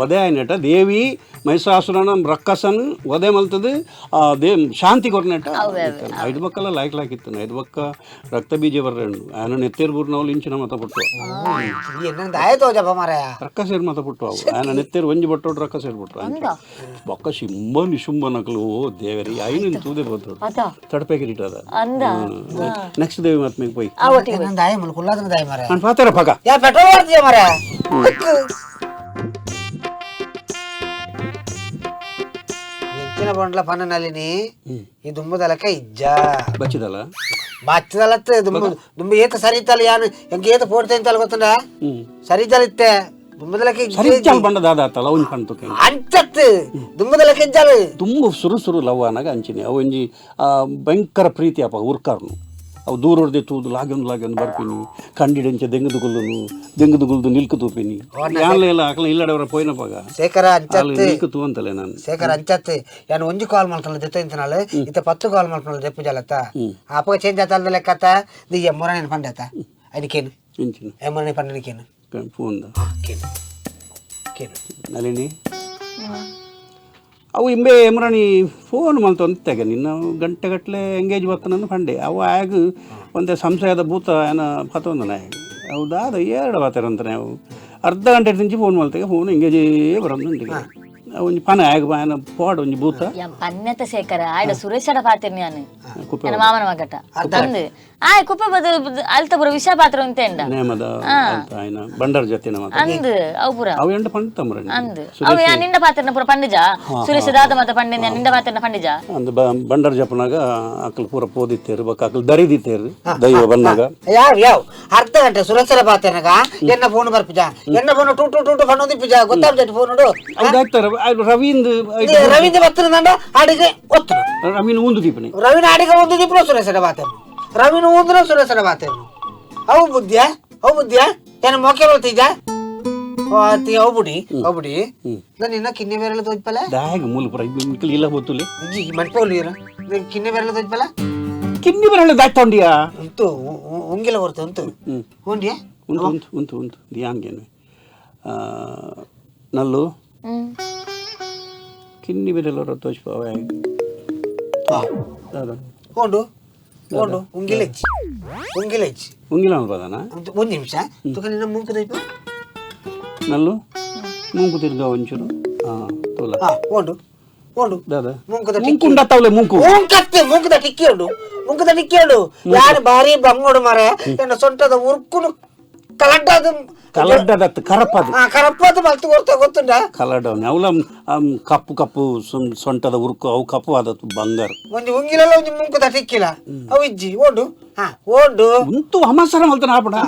ವಧೆ అయినట్ಟ ದೇವಿ ಮಹಿಷಾಸುರನ ರಕ್ಕಸನ್ ವಧೆ ಮಲ್ತದು ಆ they ಶಾಂತಿ ಕೊರ್ನೆಟ್ಟ ಐದು ಬಕ್ಕಲ್ಲ ಲಾಯ್ಕ್ ಲಾಕಿತ್ತು ಐದು ಬಕ್ಕ ರಕ್ತ ಬೀಜ ಬರ್ರೆಂಡು ಆನ ನೆತ್ತೇರು ಬೂರ್ನವಲು ಇಂಚಿನ ಮತ ಪುಟ್ಟು ರಕ್ಕಸೇರು ಮತ ಪುಟ್ಟು ಅವು ಆನ ನೆತ್ತೇರು ಒಂಜಿ ಬಟ್ಟೋಡು ರಕ್ಕಸೇರು ಪುಟ್ಟು ಬೊಕ್ಕ ಸಿಂಬ ನಿಶುಂಬ ನಕಲು ಓ ದೇವರಿ ಐನು ತೂದೆ ಬೋತೋಡು ತಡಪೆ ಕಿರೀಟದ ನೆಕ್ಸ್ಟ್ ದೇವಿ ಮಾತ್ಮೆಗೆ ಪೋಯ್ ನಾನು ಪಾತಾರ ಪಗ ಪೆಟ್ರೋಲ್ ಮಾರ ಬಂಡ್ಲ ಪನ್ನನಲ್ಲಿ ಈ ದುಂಬದಲಕ ಇಜ್ಜ ಬಚ್ಚಿದಲ್ಲ ಬಚ್ಚದಲತ್ತ ದುಂಬ ದುಂಬ ಏತ ಸರಿತಲ್ಲ ಯಾನು ಹೆಂಗೆ ಏತ ಪೋಡ್ತೆ ಅಂತಲ್ಲ ಗೊತ್ತಂಡ ಸರಿತಲಿತ್ತೆ ದುಂಬದಲಕ ಸರಿತಲ್ ಬಂಡ ದಾದಾತಲ್ಲ ಅವನ್ ಕಾಣ್ತಕ್ಕೆ ಅಂಚತ್ತು ದುಂಬದಲಕ ಇಜ್ಜಾಲು ತುಂಬ ಸುರು ಸುರು ಲವ್ ಅನಾಗ ಅಂಚಿನಿ ಅವು ಒಂಜಿ ಭಯಂಕರ ಪ್ರೀತಿ ಅಪ್ಪ ಉರ್ಕಾರ್ನು ಅವು ದೂರ ಹೊಡೆದೆ ತೂದು ಲಾಗೊಂದು ಲಾಗೊಂದು ಬರ್ಪಿನಿ ಕಂಡಿಡಂಚೆ ದೆಂಗದು ದೆಂಗದು ನಿಲ್ಕು ತೂಪಿನಿ ಯಾನ್ಲ ಎಲ್ಲ ಆಕಲ ಇಲ್ಲಡವರ ಪೋಯಿನಪಾಗ ಶೇಖರ ಅಂಚತ್ತು ನಿಲ್ಕು ತೂ ಅಂತಲೇ ನಾನು ಶೇಖರ ಅಂಚತ್ತು ಯಾನು ಒಂಜಿ ಕಾಲ್ ಮಾಡ್ತಾನೆ ಜೊತೆ ಇಂತನಾಳು ಇತ್ತ 10 ಕಾಲ್ ಮಾಡ್ತಾನೆ ಜಪ್ಪು ಜಲತ್ತ ಅಪ್ಪಗ ಚೇಂಜ್ ಆತಲ್ದ ಲೆಕ್ಕತ್ತ the ಎಮ್ಮರ ನೆನ್ ಪಂಡತ ಅದಕ್ಕೇನು ಇಂಚಿನ ಎಮ್ಮರನೆ ಪಂಡನಿಕೇನು ಫೋನ್ ಕೇನು ಕೇನು ನಳಿನಿ ಅವು ಇಂಬೆ ಎಮ್ರಾಣಿ ಫೋನ್ ಮಲ್ತೊಂತೆಗ ನಿನ್ನ ಗಂಟೆಗಟ್ಟಲೆ ಎಂಗೇಜ್ ಬರ್ತನಂದು ಪಂಡೆ ಅವು ಆಗ ಒಂದೇ ಸಂಶಯದ ಭೂತ ಏನ ಪತೊಂದನ ಅವು ದಾದ ಎರಡು ಬಾತಾರಂತಾನೆ ಅವು ಅರ್ಧ ಗಂಟೆ ತಿಂಚಿ ಫೋನ್ ಮಲ್ತೆಗೆ ಫೋನ್ ಎಂಗೇಜೇ ಬರೋದು ಒಂಜಿ ಪನ ಆಗ ಆಯನ ಪೋಡ್ ಒಂಜಿ ಭೂತ ಪನ್ನೆತ ಶೇಖರ ಆಯ್ಡ ಸುರೇಶಡ ಪಾತಿರ್ ನಾನು ನನ್ನ ಮಾಮನ ಮಗಟ ಅಂದು ಆಯ್ ಕುಪ್ಪೆ ಬದ ಅಲ್ತ ಪುರ ವಿಷ ಪಾತ್ರ ಉಂಟೆಂಡ ನೇಮದ ಆಯ್ನ ಬಂಡಾರ ಜೊತೆ ಅಂದು ಅವು ಪುರ ಅವು ಎಂಡ ಪಂಡ ತಮ್ರ ಅಂದು ಅವು ಯಾ ನಿಂಡ ಪಾತ್ರನ ಪುರ ಪಂಡಿಜ ಸುರೇಶ ದಾದ ಮತ ಪಂಡಿನ ನಿಂಡ ಪಾತ್ರನ ಪಂಡಿಜ ಅಂದು ಬಂಡಾರ ಜಪನಾಗ ಅಕಲ್ ಪೂರ ಪೋದಿತ್ತೇರು ಬಕ್ಕ ಅಕಲ್ ದರಿದಿತ್ತೇರು ದೈವ ಬಂದಾಗ ಯಾವ ಯಾವ ಅರ್ಧ ಗಂಟೆ ಸುರೇಶರ ಪಾತ್ರನಾಗ ಎನ್ನ ಫೋನ್ ಬರ್ಪಿಜ ಎನ್ನ phone to to to to ಪಣ್ಣೋದಿ ಪಿಜ ಗೊತ್ತಾಗ್ತದೆ ಫೋನ್ ರವೀಂದ್ರ ರವೀಂದ್ರ ಬರ್ತದಂಡ ಅಡಿಗೆ ಒತ್ತು ರವೀನ ಒಂದು ದೀಪನೆ ರವೀನ ಅಡಿಗೆ ಒಂದು ದೀಪನ ಸುರೇಶನ ಬಾತೇನು ರವೀನ ಊಂದ್ರ ಸುರೇಶನ ಬಾತೇನು ಅವು ಬುದ್ಧಿಯ ಅವು ಬುದ್ಧಿಯ. ಏನು ಮೋಕೆ ಬಲ್ತೀಜ ಅತಿ ಅವು ಬಿಡಿ ನಾನು ಇನ್ನ ಕಿನ್ನೆ ಬೇರೆಲ್ಲ ತೋಜ್ಪಲ್ಲ ದಾಗ್ ಮೂಲ ಪುರ ಮಿಕ್ಕಲ್ ಇಲ್ಲ ಗೊತ್ತುಲೆ ಇಜ್ಜಿ ಮನ್ಪೋಲಿ ಕಿನ್ನೆ ಬೇರೆಲ್ಲ ತೋಜ್ಪಲ್ಲ ಕಿನ್ನಿ ಬೇರೆಲ್ಲ ದಾಟ್ತೊಂಡಿಯಾ ಉಂಟು ಉಂಗಿಲ ಹೊರ್ತು ಉಂಟು ಉಂಡಿಯಾ ಉಂಟು ಉಂಟು ಉಂಟು ಉಂಟು ಯಾಂಗೇನು ನಲ್ಲು ಕಿನ್ನಿ ಬೇರೆಲ್ಲ ತೋಜ್ಪಾವ ಉಂಡು ಉಂಡು ಉಂಗಿಲ ಇಜ್ಜಿ ಉಂಗಿಲ ಇಜ್ಜಿ ಉಂಗಿಲ ಅನ್ಬೋದನ ಒಂದು ನಿಮಿಷ ತುಕ ನಿನ್ನ ಮೂಂಕು ತೋಜ್ಪ ನಲ್ಲು ಮೂಂಕು ತಿರ್ಗ ಒಂಚೂರು ತೋಲ ಉಂಡು ಉಂಡು ದಾದಾ ಮೂಂಕುದ ಮೂಂಕುಂಡತ್ತಾವಲೆ ಮೂಂಕು ಮೂಂಕತ್ತೆ ಮೂಂಕುದ ಟಿಕ್ಕಿ ಉಂಡು ಮೂಂಕುದ ಟಿಕ್ಕಿ ಉಂಡು ಯಾರು ಭಾರಿ ಬಂಗೋಡು ಮಾರೆ ಎನ್ನ ಸೊಂಟದ ಉರ್ಕುನು ಕಲಡ್ಡದು ಕಲಡ್ಡದತ್ತು ಕರಪದು ಕರಪದು ಮಲ್ತು ಗೊತ್ತ ಗೊತ್ತುಂಡ ಕಲಡ್ಡವನೆ ಅವಲ ಕಪ್ಪು ಕಪ್ಪು ಸೊಂಟದ ಉರ್ಕು ಅವು ಕಪ್ಪು ಆದತ್ತು ಬಂಗಾರ ಒಂದು ಉಂಗಿಲಲ್ಲ ಒಂದು ಮೂಂಕುದ ಟಿಕ್ಕಿಲ್ಲ ಅವು ಇಜ್ಜಿ ಓಡು ಹಾ ಓಡು ಉಂತು ಹಮಸರ ಮಲ್ತನ ಆಪಣ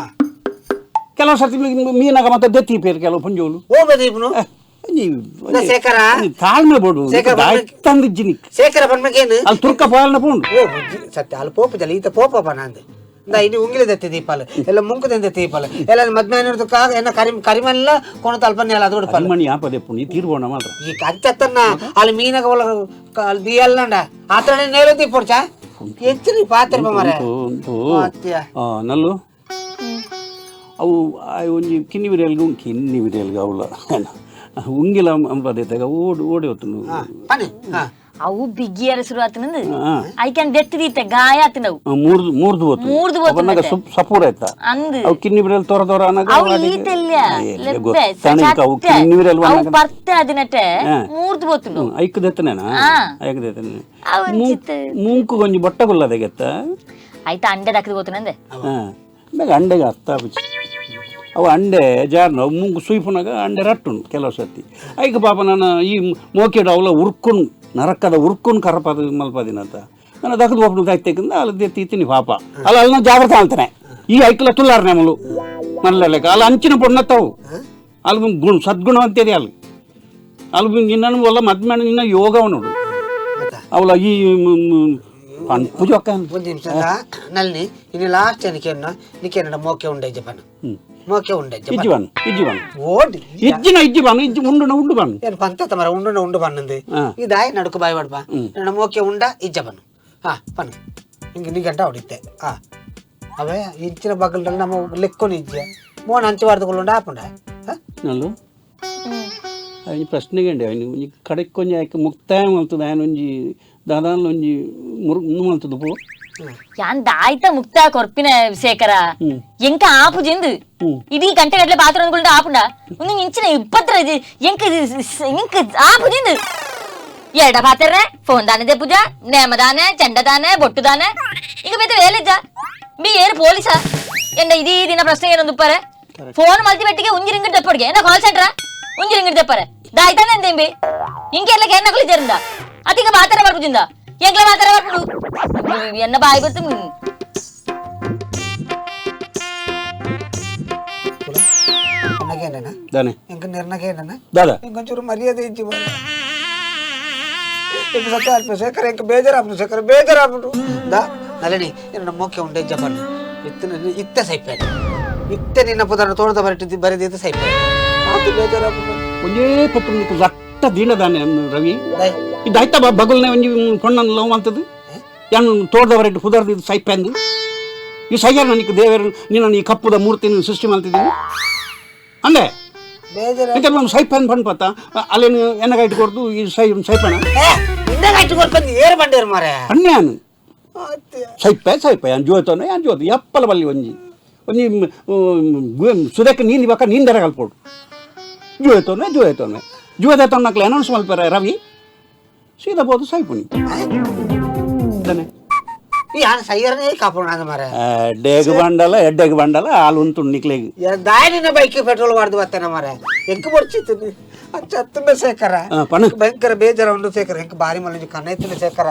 ಕೆಲವು ಸರ್ತಿ ಮೀನಾಗ ಮತ್ತೆ ದೆತ್ತಿ ಪೇರು ಕೆಲವು ಪಂಜೋಲು ಓ ಬದೀಪ್ನು ಶೇಖರ ತಾಳ್ಮೆ ಬೋಡು ತಂದಿಜ್ಜಿನಿ ಶೇಖರ ಬನ್ಮಗೇನು ಅಲ್ಲಿ ತುರ್ಕ ಪೋಯಲ್ನ ಪೋಂಡು ಓ ಸತ್ಯ ಅಲ್ಲಿ ಪೋಪ ಜಲ ಈತ ಪೋಪ ನಂದು ಇಂದ ಇನ್ನು ಉಂಗಿಲ ದತ್ತಿ ದೀಪಾಲ ಎಲ್ಲ ಮುಂಕುದಂತೆ ದೀಪಾಲ ಎಲ್ಲ ಮದ್ಮೆ ಎನ್ನ ಕರಿ ಕರಿಮಲ್ಲ ಕೊಣ ತಲ್ಪನೆ ಅಲ್ಲ ಅದು ಕೊಡಪಾಲ ಮಣಿ ಆಪದೆ ಪುಣಿ ತೀರ್ಬೋಣ ಮಾತ್ರ ಈ ಕಂಚತ್ತನ್ನ ಅಲ್ಲಿ ಮೀನಾಗ ಒಳ ಅಲ್ಲಿ ದಿಯಲ್ಲಂಡ ಆತನೇ ನೇರ ದೀಪೋಡ್ಚ ಹೆಚ್ಚು ಪಾತ್ರ ಮಾರೆ ನಲ್ಲು ಅವು ಒಂಜಿ ಕಿನ್ನಿ ಬಿರಿಯಲ್ಗೆ ಕಿನ್ನಿ ಬಿರಿಯಲ್ಗೆ ಅವಲ ಉಂಗಿಲ ಅಂಬದೇತಾಗ ಓಡಿ ಓಡಿ ಹೊತ್ತು ಅವು ಬಿಗಿಯರ ಶುರು ಆತನಂದು ಐಕನ್ ದೆತ್ತಿದೀತೆ ಗಾಯ ಆತನವು ಮೂರ್ದು ಮೂರ್ದು ಹೋತು ಮೂರ್ದು ಹೋತು ಅವನಾಗ ಸಪೂರ ಆಯ್ತಾ ಅಂದು ಅವು ಕಿನ್ನಿ ಬಿರಿಯಲ್ ತೋರ ತೋರ ಅನ್ನಾಗ ಅವು ಈತೆಲ್ಲ ಲೆಬ್ಬೆ ಅವು ಕಿನ್ನಿ ಬಿರಿಯಲ್ ಅವು ಪರ್ತೆ ಅದಿನಟೆ ಮೂರ್ದು ಹೋತು ಐಕ್ ದೆತ್ತನೇನಾ ಐಕ್ ದೆತ್ತನೆ ಮೂಂಕು ಗೊಂಜಿ ಬೊಟ್ಟಗುಲ್ಲದೆಗೆತ್ತ ಆಯ್ತಾ ಅಂಡೆ ದಕ್ಕದ ಹೋತನಂದೆ ಬೇಗ ಅಂಡೆಗೆ ಅರ್ಥ ಅವು ಅಂಡೆ ಜಾರ್ನ ಮೂಗು ಸುಯ್ಪುನಾಗ ಅಂಡೆ ರಟ್ಟುಂಡು ಕೆಲವು ಸರ್ತಿ ಐಕ ಪಾಪ ನಾನು ಈ ಮೋಕೆಡು ಅವಲ ಉರ್ಕೊಂಡು ನರಕದ ಉರ್ಕೊಂಡು ಕರಪದ ಮಲ್ಪದಿನಂತ ನಾನು ದಕ್ಕದ ಒಬ್ಬನು ದಾಯ್ತೇಕಂದ ಅಲ್ಲಿ ತೀತೀನಿ ಪಾಪ ಅಲ್ಲ ಅಲ್ಲಿ ನಾನು ಜಾಗ್ರತೆ ಅಂತಾನೆ ಈ ಐಕ್ಲ ತುಲ್ಲಾರ ನಮ್ಮಲು ಮನಲೆಕ್ಕ ಅಲ್ಲಿ ಅಂಚಿನ ಪೊಣ್ಣತ್ತವು ಅಲ್ಲಿ ಗುಣ ಸದ್ಗುಣ ಅಂತಿದೆ ಅಲ್ಲಿ ಅಲ್ಲಿ ನಿನ್ನನ್ನು ಒಲ್ಲ ಮದ್ಮೇಣ ನಿನ್ನ ಯೋಗವ ನೋಡು ಅವಲ ಈ ಪೂಜೆ ಒಂದು ನಿಮಿಷ ನಲ್ಲಿ ಇನ್ನು ಲಾಸ್ಟ್ ಏನಕ್ಕೆ ನಿಕ್ಕೆ ಮೋಕೆ ಉಂಡೆ ಜಪನ ಮೋಕೆ ಉಂಡೆ ಇಜ್ಜಿಬಾನು ಇಜ್ಜಿಬಾನು ಓಡಿ ಇಜ್ಜಿನ ಇಜ್ಜಿಬಾನು ಇಜ್ಜಿ ಉಂಡುನ ಉಂಡು ಬಾನು ಏನು ಪಂತ ಮರ ಉಂಡುನ ಉಂಡು ಬನ್ನಂದು ಇದಾಯ್ ನಡುಕು ಬಾಯ್ ಬಾಡ್ಬಾ ನನ್ನ ಮೋಕೆ ಉಂಡ ಇಜ್ಜ ಬನ್ನು ಹಾ ಪನ್ನು ಹಿಂಗೆ ನೀ ಗಂಟ ಹೊಡಿತೆ ಹಾ ಅವೇ ಇಂಚಿನ ಬಗ್ಗಲ್ರಲ್ಲಿ ನಮ್ಮ ಲೆಕ್కొని ಇಜ್ಜೆ ಮೋನ ಹಂಚು ಬಾರ್ದುಕೊಳ್ಳುಂಡ ಆಪುಂಡ ನಲ್ಲು ఆయన ಪ್ರಶ್ನೆಗೆ ఆయన ಒಂಜಿ ಕಡೆಕ್ಕೊಂಜಿ ಆಯ್ಕೆ ಮುಕ್ತಾಯ ಮಲ್ತದ ఆయన ಒಂಜಿ ದಾದಾನ್ಲ ಒಂಜಿ ಮುರು ಮಲ್ತದ ಪೋ ಯಾನ್ ದಾಯ್ತ ಮುಕ್ತಾಯ ಕೊರ್ಪಿನ ಶೇಖರ ಎಂಕ ಆಪು ಜಿಂದು ಇಡೀ ಗಂಟೆ ಗಟ್ಟಲೆ ಪಾತ್ರ ಅಂದ್ಕೊಂಡು ಆಪುಂಡ ಒಂದು ಇಂಚಿನ ಇಪ್ಪತ್ತರ ಎಂಕ ಇಂಕ ಆಪು ಜಿಂದು ಎಡ ಪಾತ್ರ ಫೋನ್ ದಾನೆ ಪೂಜಾ ನೇಮ ದಾನೆ ಚಂಡ ದಾನೆ ಬೊಟ್ಟು ದಾನೆ ಈಗ ಬೇತೆ ವೇಲೆಜ್ಜ ಬಿ ಏರು ಪೊಲೀಸ ಎಂಡ ಇದೀ ದಿನ ಪ್ರಶ್ನೆ ಏನೊಂದು ಉಪ್ಪಾರೆ ಫೋನ್ ಮಲ್ತಿ ಬೆಟ್ಟಿಗೆ ಉಂಜಿರಿಂಗ್ ದಪ್ಪಡಿಗೆ ಏನ ಕಾಲ್ ಸೆಂಟ್ರಾ ಉಂಜಿರಿಂಗ್ ದಪ್ಪರೆ ದಾಯ್ತಾನೆ ಅಂದೇಂಬಿ ಇಂಕೆಲ್ಲ ಕೇರ್ನಕಲು ಜರಿಂದ ಅತಿಗ ಮಾತಾರ ಬರ್ಪುಜಿಂದ ಎಂಗ್ಲ ಮಾತಾರ ಬರ್ಪುಡು ಎನ್ನ ಬಾಯಿ ಬರ್ತು ದಾದಾ ಇಂಕೊಂಚೂರು ಮರ್ಯಾದೆ ಇಜ್ಜಿ ಸತ್ಯ ಶೇಖರ ಇಂಕ ಬೇಜಾರಾಪು ಶೇಖರ ಬೇಜಾರಾಪುಡು ದಾ ನಲಿನಿ ಎನ್ನ ಮೋಕೆ ಉಂಡೆ ಜಪನ್ ಇತ್ತ ಇತ್ತೆ ಸೈಪೆ ಇತ್ತೆ ನಿನ್ನ ಪುದರ ತೋಟದ ಬರಿಟ್ಟಿದ್ದು ಬರೆದಿದ್ದು ಸೈಪೆ ಆತು ಬೇಜಾರಾಪುಡು ಒಂಜೇ ಪಟ್ಟು ನಿಕ್ಕು ಲಟ್ಟ ದೀನದಾನೆ ರವಿ ಇದಾಯ್ತಾ ಬಗುಲ್ನೆ ಒಂಜಿ ಪೊಣ್ಣನ್ ಲವ್ ಅಂತದ್ದು ಯಾನು ತೋಟದ ಬರೆಟ್ಟು ಪುದರ್ದು ಸೈಪೆ ಅಂದು ಈ ಸೈಯಾರ ನನಗೆ ದೇವರು ನಿನ್ನ ಈ ಕಪ್ಪುದ ಮೂರ್ತಿನ ಸೃಷ್ಟಿ ಮಾಡ್ತಿದ್ದೀನಿ ಅಂದೆ ಬೇಜಾರು ಸೈಪೆ ಅಂದ್ ಪಣ್ಪತ್ತ ಅಲ್ಲೇನು ಎನ್ನಗ ಇಟ್ಕೊಡ್ದು ಈ ಸೈ ಸೈಪಣ ಇನ್ನಗ ಇಟ್ಕೊಡ್ಪಂದು ಏರು ಬಂಡೇರು ಮಾರೆ ಅನ್ಯಾನು ಸೈಪೆ ಸೈಪೆ ಯಾನ್ ಜೋತೋನೆ ಯಾನ್ ಜೋತು ಎಪ್ಪಲ ಬಲ್ಲಿ ಒಂಜಿ ಒಂಜಿ ಸುದಕ್ಕೆ ನೀನು ಇವಾಗ ನೀನು ದರ ಕಲ್ಪೋಡು ಜೋಯ್ತೋನೆ ಜೋಯ್ತೋನೆ ಜೋಯ್ತೋನ್ನಕ್ಲೆ ಅನೌನ್ಸ್ ಮಲ್ಪರೆ ರವಿ ಸೀದಾ ಬೋದು ಸೈಪುನಿ ತಾನೆ ಯಾನ್ ಸೈಯರ್ನೇ ಕಾಪೋಣ ಅಂದ ಮಾರೆ ಡೇಗ್ ಬಂಡಲ ಎಡ್ಡೆಗ್ ಬಂಡಲ ಹಾಲು ಉಂಟು ನಿಕ್ಲೆಗ್ ದಾಯನಿನ ಬೈಕ್ ಪೆಟ್ರೋಲ್ ವಾರ್ದು ಬತ್ತಾನ ಮಾರೆ ಎಂಕ್ ಬೊಡ್ಚಿತ್ತು ಅಚ್ಚತ್ತುಂಡ ಶೇಖರ ಭಯಂಕರ ಬೇಜಾರ ಉಂಡು ಶೇಖರ ಎಂಕ್ ಬಾರಿ ಮಲ್ಲಂಜಿ ಕನ್ನ ಎತ್ತುಂಡ ಶೇಖರ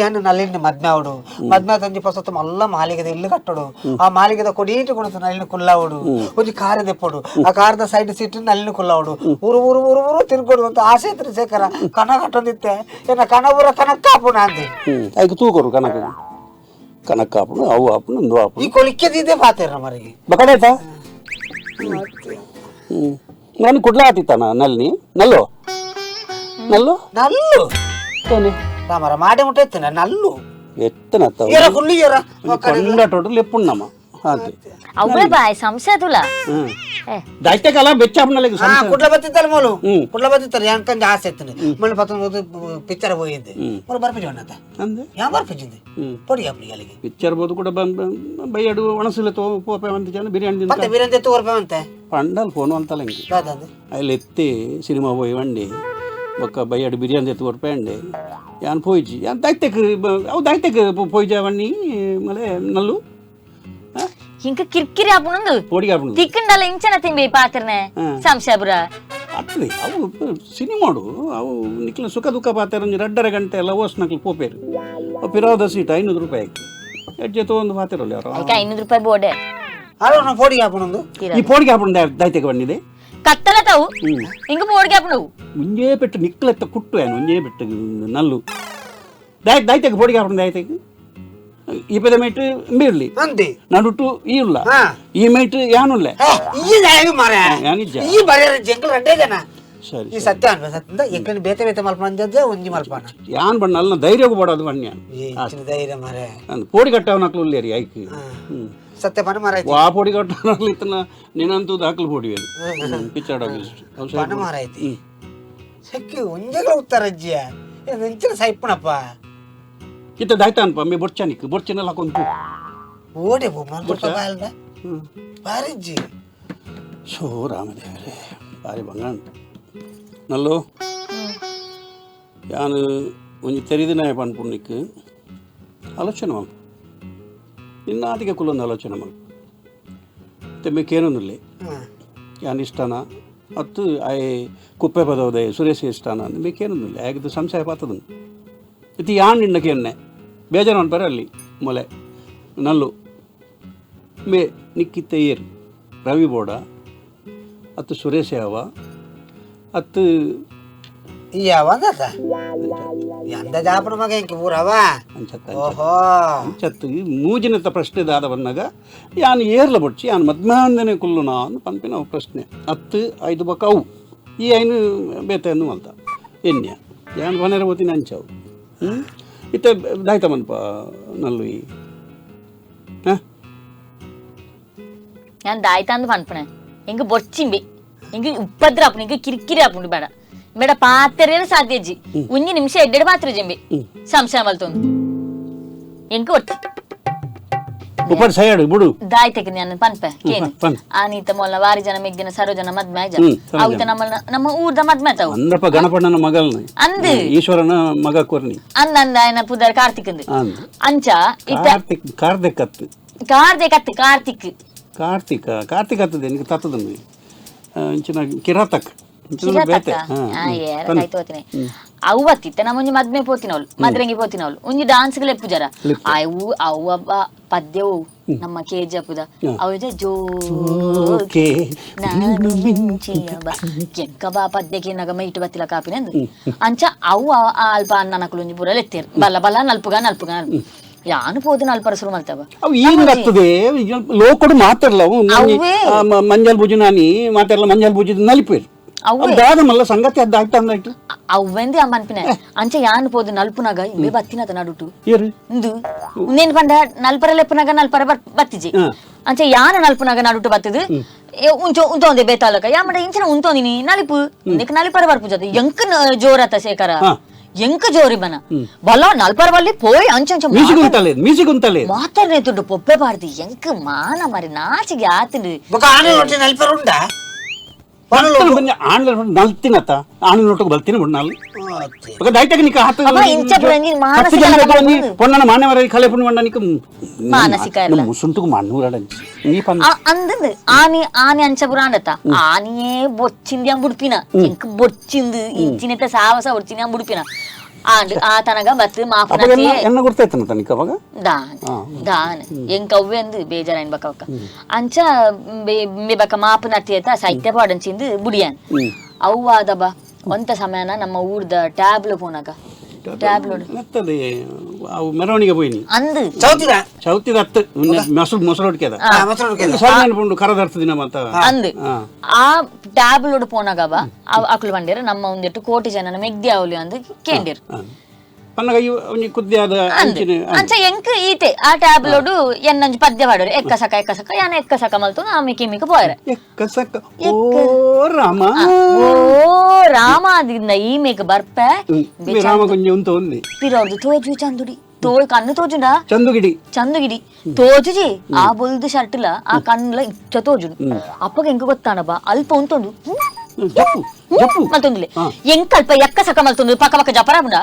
ಯಾನು ನಲ್ಲಿನ ಮದ್ಮೆ ಅವಡು ಮದ್ಮೆ ತಂಜಿ ಪಸತ್ತು ಮಲ್ಲ ಮಾಲಿಗೆದ ಇಲ್ಲು ಕಟ್ಟಡು ಆ ಮಾಲಿಗೆದ ಕೊಡೀಟು ಕೊಡುತ್ತು ನಲ್ಲಿನ ಕುಲ್ಲಾವಡು ಒಂಜಿ ಕಾರ ದೆಪ್ಪಡು ಆ ಕಾರದ ಸೈಡ್ ಸೀಟ್ ನಲ್ಲಿನ ಕುಲ್ಲಾವಡು ಊರು ಊರು ಊರು ಊರು ತಿರ್ಗೋಡು ಅಂತ ಆಸೆ ಇತ್ತು ಶೇಖರ ಕನ ಕಟ್ಟೊಂದಿತ್ತೆ ಏನ ಕನ ಊರ ಕನಕ್ಕ ಆಪುಣ ಅಂದೆ ಐಕ್ ತೂಕೊರು ಕನಕ ಕನಕ ಆಪುಣ ಅವು ಆಪುಣ ಒಂದು ಆಪುಣ ಈ ಕೊಲಿಕ್ಕೆದಿದ್ದೆ ಪಾತೇರ ಮರಿಗೆ ಬಕಡಾಯ್ತಾ ನಾನು ಕುಡ್ಲ ಆತಿತ್ತಾನ ನಲ್ನಿ ನಲ್ಲು ನಲ್ಲು ನಲ್ಲು ತಾನೆ ರಾಮರ ಮಾಡೆ ಮುಟ್ಟ ಎತ್ತನ ನಲ್ಲು ಎತ್ತನ ಏರ ಕುಲ್ಲು ಏರ ಕೊಂಡಟೋಟಲ್ ಎಪ್ಪುಣ್ಣಮ್ಮ ಆತೆ ಅವಳ ಬಾಯ್ ಸಂಶಯ ತುಲ ದೈತ್ಯಕಾಲ ಬೆಚ್ಚಾಪನಲೆಗ್ ಹಾ ಕುಡ್ಲ ಬತ್ತಿತ್ತಲ್ಲ ಮೋಲು ಕುಡ್ಲ ಬತ್ತಿತ್ತಲ್ಲ ಎಂಕಂಜ ಆಸೆ ಎತ್ತನೆ ಮಣ್ಣು ಪತ್ತೊಂದು ಪಿಕ್ಚರ್ ಹೋಗಿದ್ದೆ ಮೊಲ ಬರ್ಪಿಜಿ ಅಣ್ಣತ್ತ ಅಂದೆ ಯಾ ಬರ್ಪಿಜಿಂದೆ ಪೊಡಿ ಅಪ್ಲಿ ಅಲ್ಲಿಗೆ ಪಿಕ್ಚರ್ ಬೋದು ಕೂಡ ಬೈಯಡು ಒಣಸಿಲ್ಲ ತೋ ಪೋಪೆ ಅಂತ ಜನ ಬಿರಿಯಾನಿ ತಿಂತ ಮತ್ತೆ ಬಿರಿಯಾನಿ ಎತ್ತು ಕೊರ್ಪೆ ಅಂತೆ ಪಂಡಲ್ ಫೋನ್ ಅಂತಲ್ಲ ಹಿಂಗೆ ದಾದಂದೆ ಅಲ್ಲಿ ಎತ್ತಿ ಸಿನಿಮಾ ಪೋಯಿ ವಂಡಿ ಬೊಕ್ಕ ಬೈಯಡು ಬಿರಿಯಾನಿ ಎತ್ತು ಕೊರ್ಪೆ ಅಂಡೆ ಯಾನ್ ಪೋಯಿಜಿ ಯಾನ್ ದೈತ್ಯಕ್ ಅವು ದೈತ್ಯಕ್ ಪೋಯಿಜ ವಣ್ಣಿ ಮಲೆ ನಲ್ಲು ಇಂಕ ಕಿರ್ಕಿರಿ ಆಪುಣಂದು ಪೋಡಿಗೆ ಆಪುಂಡು ತಿಕ್ಕಂಡಲ್ಲ ಇಂಚನ ತಿಂಬಿ ಪಾತ್ರನೆ ಸಂಶಯ ಬುರ ಅತ್ತದೆ ಅವು ಸಿನಿಮಾಡು ಅವು ನಿಕ್ಲ ಸುಖ ದುಃಖ ಪಾತ್ರ ಒಂಜಿ ರಡ್ಡರ ಗಂಟೆ ಎಲ್ಲ ಓಸ್ ನಕ್ಲು ಪೋಪೇರು ಅವು ಪಿರಾವದ ಸೀಟ್ 500 ರೂಪಾಯಿ ಆಯ್ತು ಎಡ್ಜೆ ಒಂದು ಪಾತಿರಲ್ಲ ಯಾರು ಅದಕ್ಕೆ 500 ರೂಪಾಯಿ ಬೋಡೆ ಅಲ್ಲ ನಾವು ಪೊಡಿ ಹಾಪುಣಂದು ಈ ಪೋಡಿಗೆ ಆಪುಂಡು ದೈತ್ಯಕ್ಕೆ ಬಂದಿದೆ ಕತ್ತಲ ತಾವು ಇಂಕ ಪೋಡಿಗೆ ಆಪುಣವು ಮುಂಜೇ ಪೆಟ್ಟು ನಿಕ್ಲೆತ್ತ ಕುಟ್ಟು ಏನು ಮುಂಜೇ ಪೆಟ್ಟು ನಲ್ಲು ದೈತ್ಯಕ್ಕೆ ಪೋಡಿಗೆ ಆಪುಂಡು ದೈತ್ಯಕ್ಕೆ ಈ ಪದ ಮೇಟ್ ಮೀರ್ಲಿ ಅಂದಿ ನಡುಟು ಈ ಇಲ್ಲ ಹಾ. ಈ ಮೇಟ್ ಯಾನುಲ್ಲ ಈ ಜಾಗ ಮಾರ ಯಾನಿಜ್ಜ ಈ ಬರೀ ಜಂಕಲ್ ರಡ್ಡೆ ಜನ ಸರಿ ಈ ಸತ್ಯ ಅನ್ಬ ಸತ್ಯಂದ ಎಕ್ಕನ ಬೇತೆ ಬೇತೆ ಮಲ್ಪನ ಒಂಜಿ ಮಲ್ಪನ ಯಾನ್ ಬಣ್ಣ ಅಲ್ಲ ಧೈರ್ಯಕ್ಕೆ ಬೋಡೋದು ಬಣ್ಣ ಈ ಇಚ್ಚಿನ ಧೈರ್ಯ ಮಾರೆ ಅಂದ್ ಪೋಡಿ ಕಟ್ಟವನಕ್ಲು ಉಲ್ಲೇರಿ ಐಕ್ ಸತ್ಯ ಪನ ಮಾರ ವಾ ಪೋಡಿ ಕಟ್ಟವನಕ್ಲು ಇತ್ತನ ನಿನಂತೂ ದಾಖಲು ಪೋಡಿ ಪಿಕ್ಚರ್ ಪನ ಮಾರ ಐತಿ ಸಕ್ಕಿ ಒಂಜೆಗಳ ಉತ್ತರ ಅಜ್ಜಿಯ ಇಂಚಿನ ಸೈಪಣಪ್ಪ ಇತ್ತ ದಾಯ್ತ ಅನ್ಪ ಮೇ ಬೊರ್ಚನಿಕ್ ಬೊರ್ಚನೆಲ್ಲ ಹಾಕೊಂತು ಓಡಿ ಮಲ್ಪ ಬಾಲ್ದ ಬಾರಿಜ್ಜಿ ಸೋ ರಾಮದೇವರೇ ಬಾರಿ ಬಂಗಾಣ ನಲ್ಲು ಯಾನು ಒಂಜಿ ತೆರಿದಿನಾಯ ಪನ್ಪುಣಿಕ್ ಆಲೋಚನೆ ಮಲ್ಪ ನಿನ್ನ ಆದಿಗೆ ಕುಲೊಂದು ಆಲೋಚನೆ ಮಲ್ಪ ತೆಮ್ಮೆಕ್ಕೇನೊಂದಿಲ್ಲ ಯಾನ್ ಇಷ್ಟನ ಅತ್ತು ಆಯ್ ಕುಪ್ಪೆ ಪದವದೆ ಸುರೇಶ್ ಇಷ್ಟನ ಅಂದ್ ಮೇಕೇನೊಂದಿಲ್ಲ ಯಾಕದು ಸಂಶಯ ಪಾತದನು ಇತ್ತು ಯಾನ್ ನಿನ್ನಕ್ಕೆ ಎನ್ನೆ ಬೇಜಾರು ಅನ್ಪಾರೆ ಅಲ್ಲಿ ಮೊಲೆ ನಲ್ಲು ಮೇ ನಿಕ್ಕಿತ್ತ ಏರು ರವಿ ಬೋಡ ಅತ್ತು ಸುರೇಶ್ ಯಾವ ಅತ್ತು ಯಾವ ಅಂದತ ಎಂದ ಜಾಪನ ಮಗ ಇಂಕ ಊರವ ಅಂಚತ್ತ ಓಹೋ ಅಂಚತ್ತು ಈ ಮೂಜಿನತ್ತ ಪ್ರಶ್ನೆ ದಾದ ಬಂದಾಗ ಯಾನ್ ಏರ್ಲ ಬೊಡ್ಚಿ ಯಾನ್ ಮದ್ಮಾಂದನೆ ಕುಲ್ಲುನಾ ಅಂದ್ ಪನ್ಪಿನ ಪ್ರಶ್ನೆ ಅತ್ತು ಐದು ಬಕ್ಕ ಅವು ಈ ಐನು ಬೇತೆಯನ್ನು ಮಲ್ತ ಎನ್ಯ ಯಾನ್ ಬನೇರ ಬೋತಿನ ಅಂಚವು ಇತ್ತೆ ದಾಯ್ತ ಮನ್ಪ ನಲ್ಲು ಈ ಹಾಂ ഞാൻ ദാಯ್ತಾಂದು ಪನ್ಪಣೆ ಇಂಕ ಬೊರ್ಚಿಂಬಿ ಇಂಕ ಉಪದ್ರ ಆಪುಂಡು ಇಂಕ ಕಿರಿಕಿರಿ ಆಪುಂಡು ಬೇಡ ಬೇಡ ಪಾತ್ರೆ ಸಾಧ್ಯಜ್ಜಿ ಒಂಜಿ ನಿಮಿಷ ಎಡ್ಡೆಡ್ ಪಾತ್ರೆ ಜಂಬಿ ಸಂಶಯ ಮಲ್ತೊಂದು ಎಂಕ ಒಟ್ಟು ಉಪರ್ ಸೈಡ್ ಬಿಡು ದಾಯ್ತಕ್ಕೆ ನಾನು ಪನ್ಪೆ ಕೇನು ಪನ್. ಆನೀತ ಮೊಲ್ಲ ವಾರಿ ಜನ ಮೆಗ್ದಿನ ಸರೋಜನ ಮದ್ಮೆ ಆಯ್ಜ ಸರೋಜನ. ಅವಿತ ನಮ್ಮ ನಮ್ಮ ಊರ್ದ ಮದ್ಮೆ ತಾವು ಅಂದಪ್ಪ ಗಣಪಣ್ಣನ ಮಗಲ್ನ ಅಂದ್ ಈಶ್ವರನ ಮಗ ಕೊರ್ನಿ ಅಂದ ಅಂದ ಆಯನ ಪುದರ್ ಕಾರ್ತಿಕ್ ಅಂದ್ ಅಂದ್ ಅಂಚ ಇತ್ತ ಕಾರ್ತಿಕ್ ಕಾರ್ತಿಕ್ ಅತ್ತು ಕಾರ್ತಿಕ್ ಅತ್ತು ಕಾರ್ತಿಕ್ ಕಾರ್ತಿಕ ಕಾರ್ತಿಕ್ ಅತ್ತದೆ ನಿನಗೆ ತತ್ತದನ್ನು ಇಂಚಿನ ಕಿರಾತಕ್ ಇಂಚಿನ ಬೇತೆ ಅವ್ವತ್ತಿತ್ತ ನಮ್ಮ ಒಂಜಿ ಮದ್ಮೆ ಪೋತಿನವಳು ಮದ್ರಂಗಿ ಪೋತಿನವಳು ಒಂಜಿ ಡಾನ್ಸ್ ಲೆಪ್ಪು ಜರ ಅವು ಅವ್ವ ಪದ್ಯವು ನಮ್ಮ ಕೆಜಪುದ ಅವು ಜೋಕೆ ನಾನು ಮಿಂಚಿಯಬ ಎಂಕ ಬಾ ಪದ್ಯಕ್ಕೆ ನಗ ಮೈಟು ಬತ್ತಿಲ ಕಾಪಿನಂದು ಅಂಚ ಅವು ಅಲ್ಪ ಅಣ್ಣನಕುಲು ಒಂಜಿ ಪೂರ ಲೆತ್ತೇರು ಬಲ್ಲ ಬಲ್ಲ ನಲ್ಪುಗ ನಲ್ಪುಗ ನಲ್ಪು ಯಾನು ಪೋದು ನಲ್ಪರ ಶುರು ಮಲ್ತವ ಅವು ಏನು ಆಗ್ತದೆ ಲೋಕಡು ಮಾತಾಡಲ್ಲ ಅವು ಅವೇ. ಮಂಜಲ್ ಬುಜುನಾನಿ ಮಾತಾಡಲ್ಲ ಮಂಜಲ್ ಬುಜಿದ ನಲಿಪೇರು ಅವೇ. ದಾದ ಮಲ್ಲ ಸಂಗತಿ ಅದ್ದ ಆಗ್ತಾ ಅಂದಾಯ್ತು ಅವ್ವೆಂದೇ ಅಮ್ಮ ಅನ್ಪಿನ ಅಂಚ ಯಾನು ಪೋದು ನಲ್ಪುನಾಗ ಇಂಬೆ ಬತ್ತಿನತ ನಡುಟು ಏರು ಇಂದು ಉಂದೇನ್ ಪಂಡ ನಲ್ಪರ ಲೆಪ್ಪುನಾಗ ನಲ್ಪರ ಬತ್ತಿಜಿ ಅಂಚ ಯಾನ ನಲ್ಪುನಾಗ ನಡುಟು ಬತ್ತದು ಉಂಚೊ ಉಂತೊಂದೆ ಬೇತಾಲಕ ಯಾಮಡ ಇಂಚನ ಉಂತೊಂದಿನಿ ನಲಿಪು ಇಂದಕ್ಕೆ ನಲಿಪರ ಬರ್ಪು ಜೊತೆ ಎಂಕ ಜೋರತ ಶೇಖರ ಎಂಕ ಜೋರಿ ಬನ ಬಲ ನಲ್ಪರ ಬಲ್ಲಿ ಪೋಯ್ ಅಂಚ ಅಂಚ ಮ್ಯೂಸಿಕ್ ಉಂತಲೇ ಮ್ಯೂಸಿಕ್ ಉಂತಲೇ ಮಾತಾಡ್ನೆ ದುಡ್ಡು ಪೊಪ್ಪೆ ಬಾರ್ದು ಎಂಕ ಮಾನ ಮರಿ ನಾಚಿಗೆ ಆತಂಡು ಬೊಕ ಆನೆ ಒಟ್ಟಿ ನಲ್ಪರು ಉಂಡಾ ಆಣ್ಲ ನಲ್ತಿನತ್ತ ಆಣ ನೋಟಕ್ಕೆ ಬಲ್ತಿನ ಬಿಡು ನಾಲ್ ఒక దయటకి నీకు హత్త ಅಪ್ಪ, ಇಂಚ ಪುರಂಗಿ ಮಾನಸಿಕ ಅಲ್ಲ పొన్నన మానవర కలే పుణ్య నీకు ಮಾನಸಿಕ ಇಲ್ಲ. ಮುಸುಂಟುకు మన్నూరడంచి నీ పన్ను ಅಂದಂದು ಆನಿ ಆನೆ ಅಂಚ ಪುರಾಣತ ಆನಿಯೇ ಬೊಚ್ಚಿಂದಿ ಅಂಬ ಉಡುಪಿನ ಎಂಕ್ ಬೊಚ್ಚಿಂದು ಇಂಚಿನತ ಸಾವಸ ಬೊಚ್ಚಿಂದಿ ಅಂಬ ಉಡುಪಿನ ಆಂಡ್ ಆ ತನಗ ಬತ್ತು ಅವಾಗ ಮಾಪುನತಿ ಎನ್ನ ಗುರ್ತಾಯ್ತನ ತನಿಕ ಅವಾಗ ದಾನ್ ದಾನ್ ಎಂಕ್ ಅವ್ವೆಂದು ಬೇಜಾರಾಯಿನ ಬಕ್ಕ ಬಕ್ಕ ಅಂಚ ಬೆ ಬಕ್ಕ ಮಾಪುನತಿ ಆಯ್ತಾ ಸಾಹಿತ್ಯ ಪಾಡಂಚಿಂದು ಬುಡಿಯಾನ್ ಅವ್ವಾದ ಬಾ ಒಂತ ಸಮಯನ ನಮ್ಮ ಊರ್ದ ಟ್ಯಾಬ್ಲ ಪೋನಾಗ ಟ್ಯಾಬ್ಲೋಡ್ ಮತ್ತದೆ ಅವು ಮೆರವಣಿಗೆ ಪೋಯಿನಿ. ಅಂದು ಚೌತಿದ. ಚೌತಿದ ಅತ್ತು ಮೊಸರು ಮೊಸರು ಹೊಡ್ಕೆದ. ಮೊಸರು ಹೊಡ್ಕೆದ. ಸರಿ ನೆನಪುಂಡು ಕರದರ್ಥ ದಿನ ಮತ್ತ. ಅಂದು ಆ ಟ್ಯಾಬ್ಲೋಡ್ ಪೋನಾಗವ ಅಕುಲು ಬಂಡೇರು ನಮ್ಮ ಒಂದೆಟ್ಟು ಕೋಟಿ ಜನನ ಮೆಗ್ದಿ ಅವಲಿ ಅಂದು ಕೇಂದಿರು. ಪನ್ನಗ ಒಂಜಿ ಕುದ್ದಿಯಾದ ಅಂಚಿನ. ಅಂಚ ಎಂಕ್ ಈತೆ ಆ ಟ್ಯಾಬ್ಲೋಡು ಎನ್ನೊಂಜಿ ಪದ್ಯ ಪಾಡೋರು, ಎಕ್ಕ ಸಕ ಎಕ್ಕ ಸಕ ಯಾನ ಎಕ್ಕ ಸಕ ಮಲ್ತು ಆಮಿకి ಇಮಿಕ್ ಪೋಯರೆ. ಎಕ್ಕ ಸಕ ಓ ರಾಮ ಓ ರಾಮ ದಿಂದ ಈ ಮೇಕ್ ಬರ್ಪೆ. ರಾಮ ಕೊಂಜಿ ಉಂತ ఉంది. ಪಿರೋರ್ದು ತೋಜು ಚಂದುಡಿ ತೋ ಕಣ್ಣು ತೋಜುಂಡ. ಚಂದುಗಿಡಿ. ಚಂದುಗಿಡಿ ತೋಜುಜಿ ಆ ಬೊಲ್ದು ಶರ್ಟ್ಲ ಆ ಕಣ್ಣುಲ ಇಚ್ಚ ತೋಜುಂಡು. ಅಪ್ಪಗ ಎಂಕ್ ಗೊತ್ತಾನಬ ಅಲ್ಪ ಉಂತೊಂದು ಜಪ್ಪು ಜಪ್ಪು ಮಲ್ತೊಂದುಲೆ ಎಂಕ್ ಅಲ್ಪ ಎಕ್ಕ ಸಕ ಮಲ್ತೊಂದು ಪಕ್ಕ ಪಕ್ಕ ಜಪರಾಪುಂಡ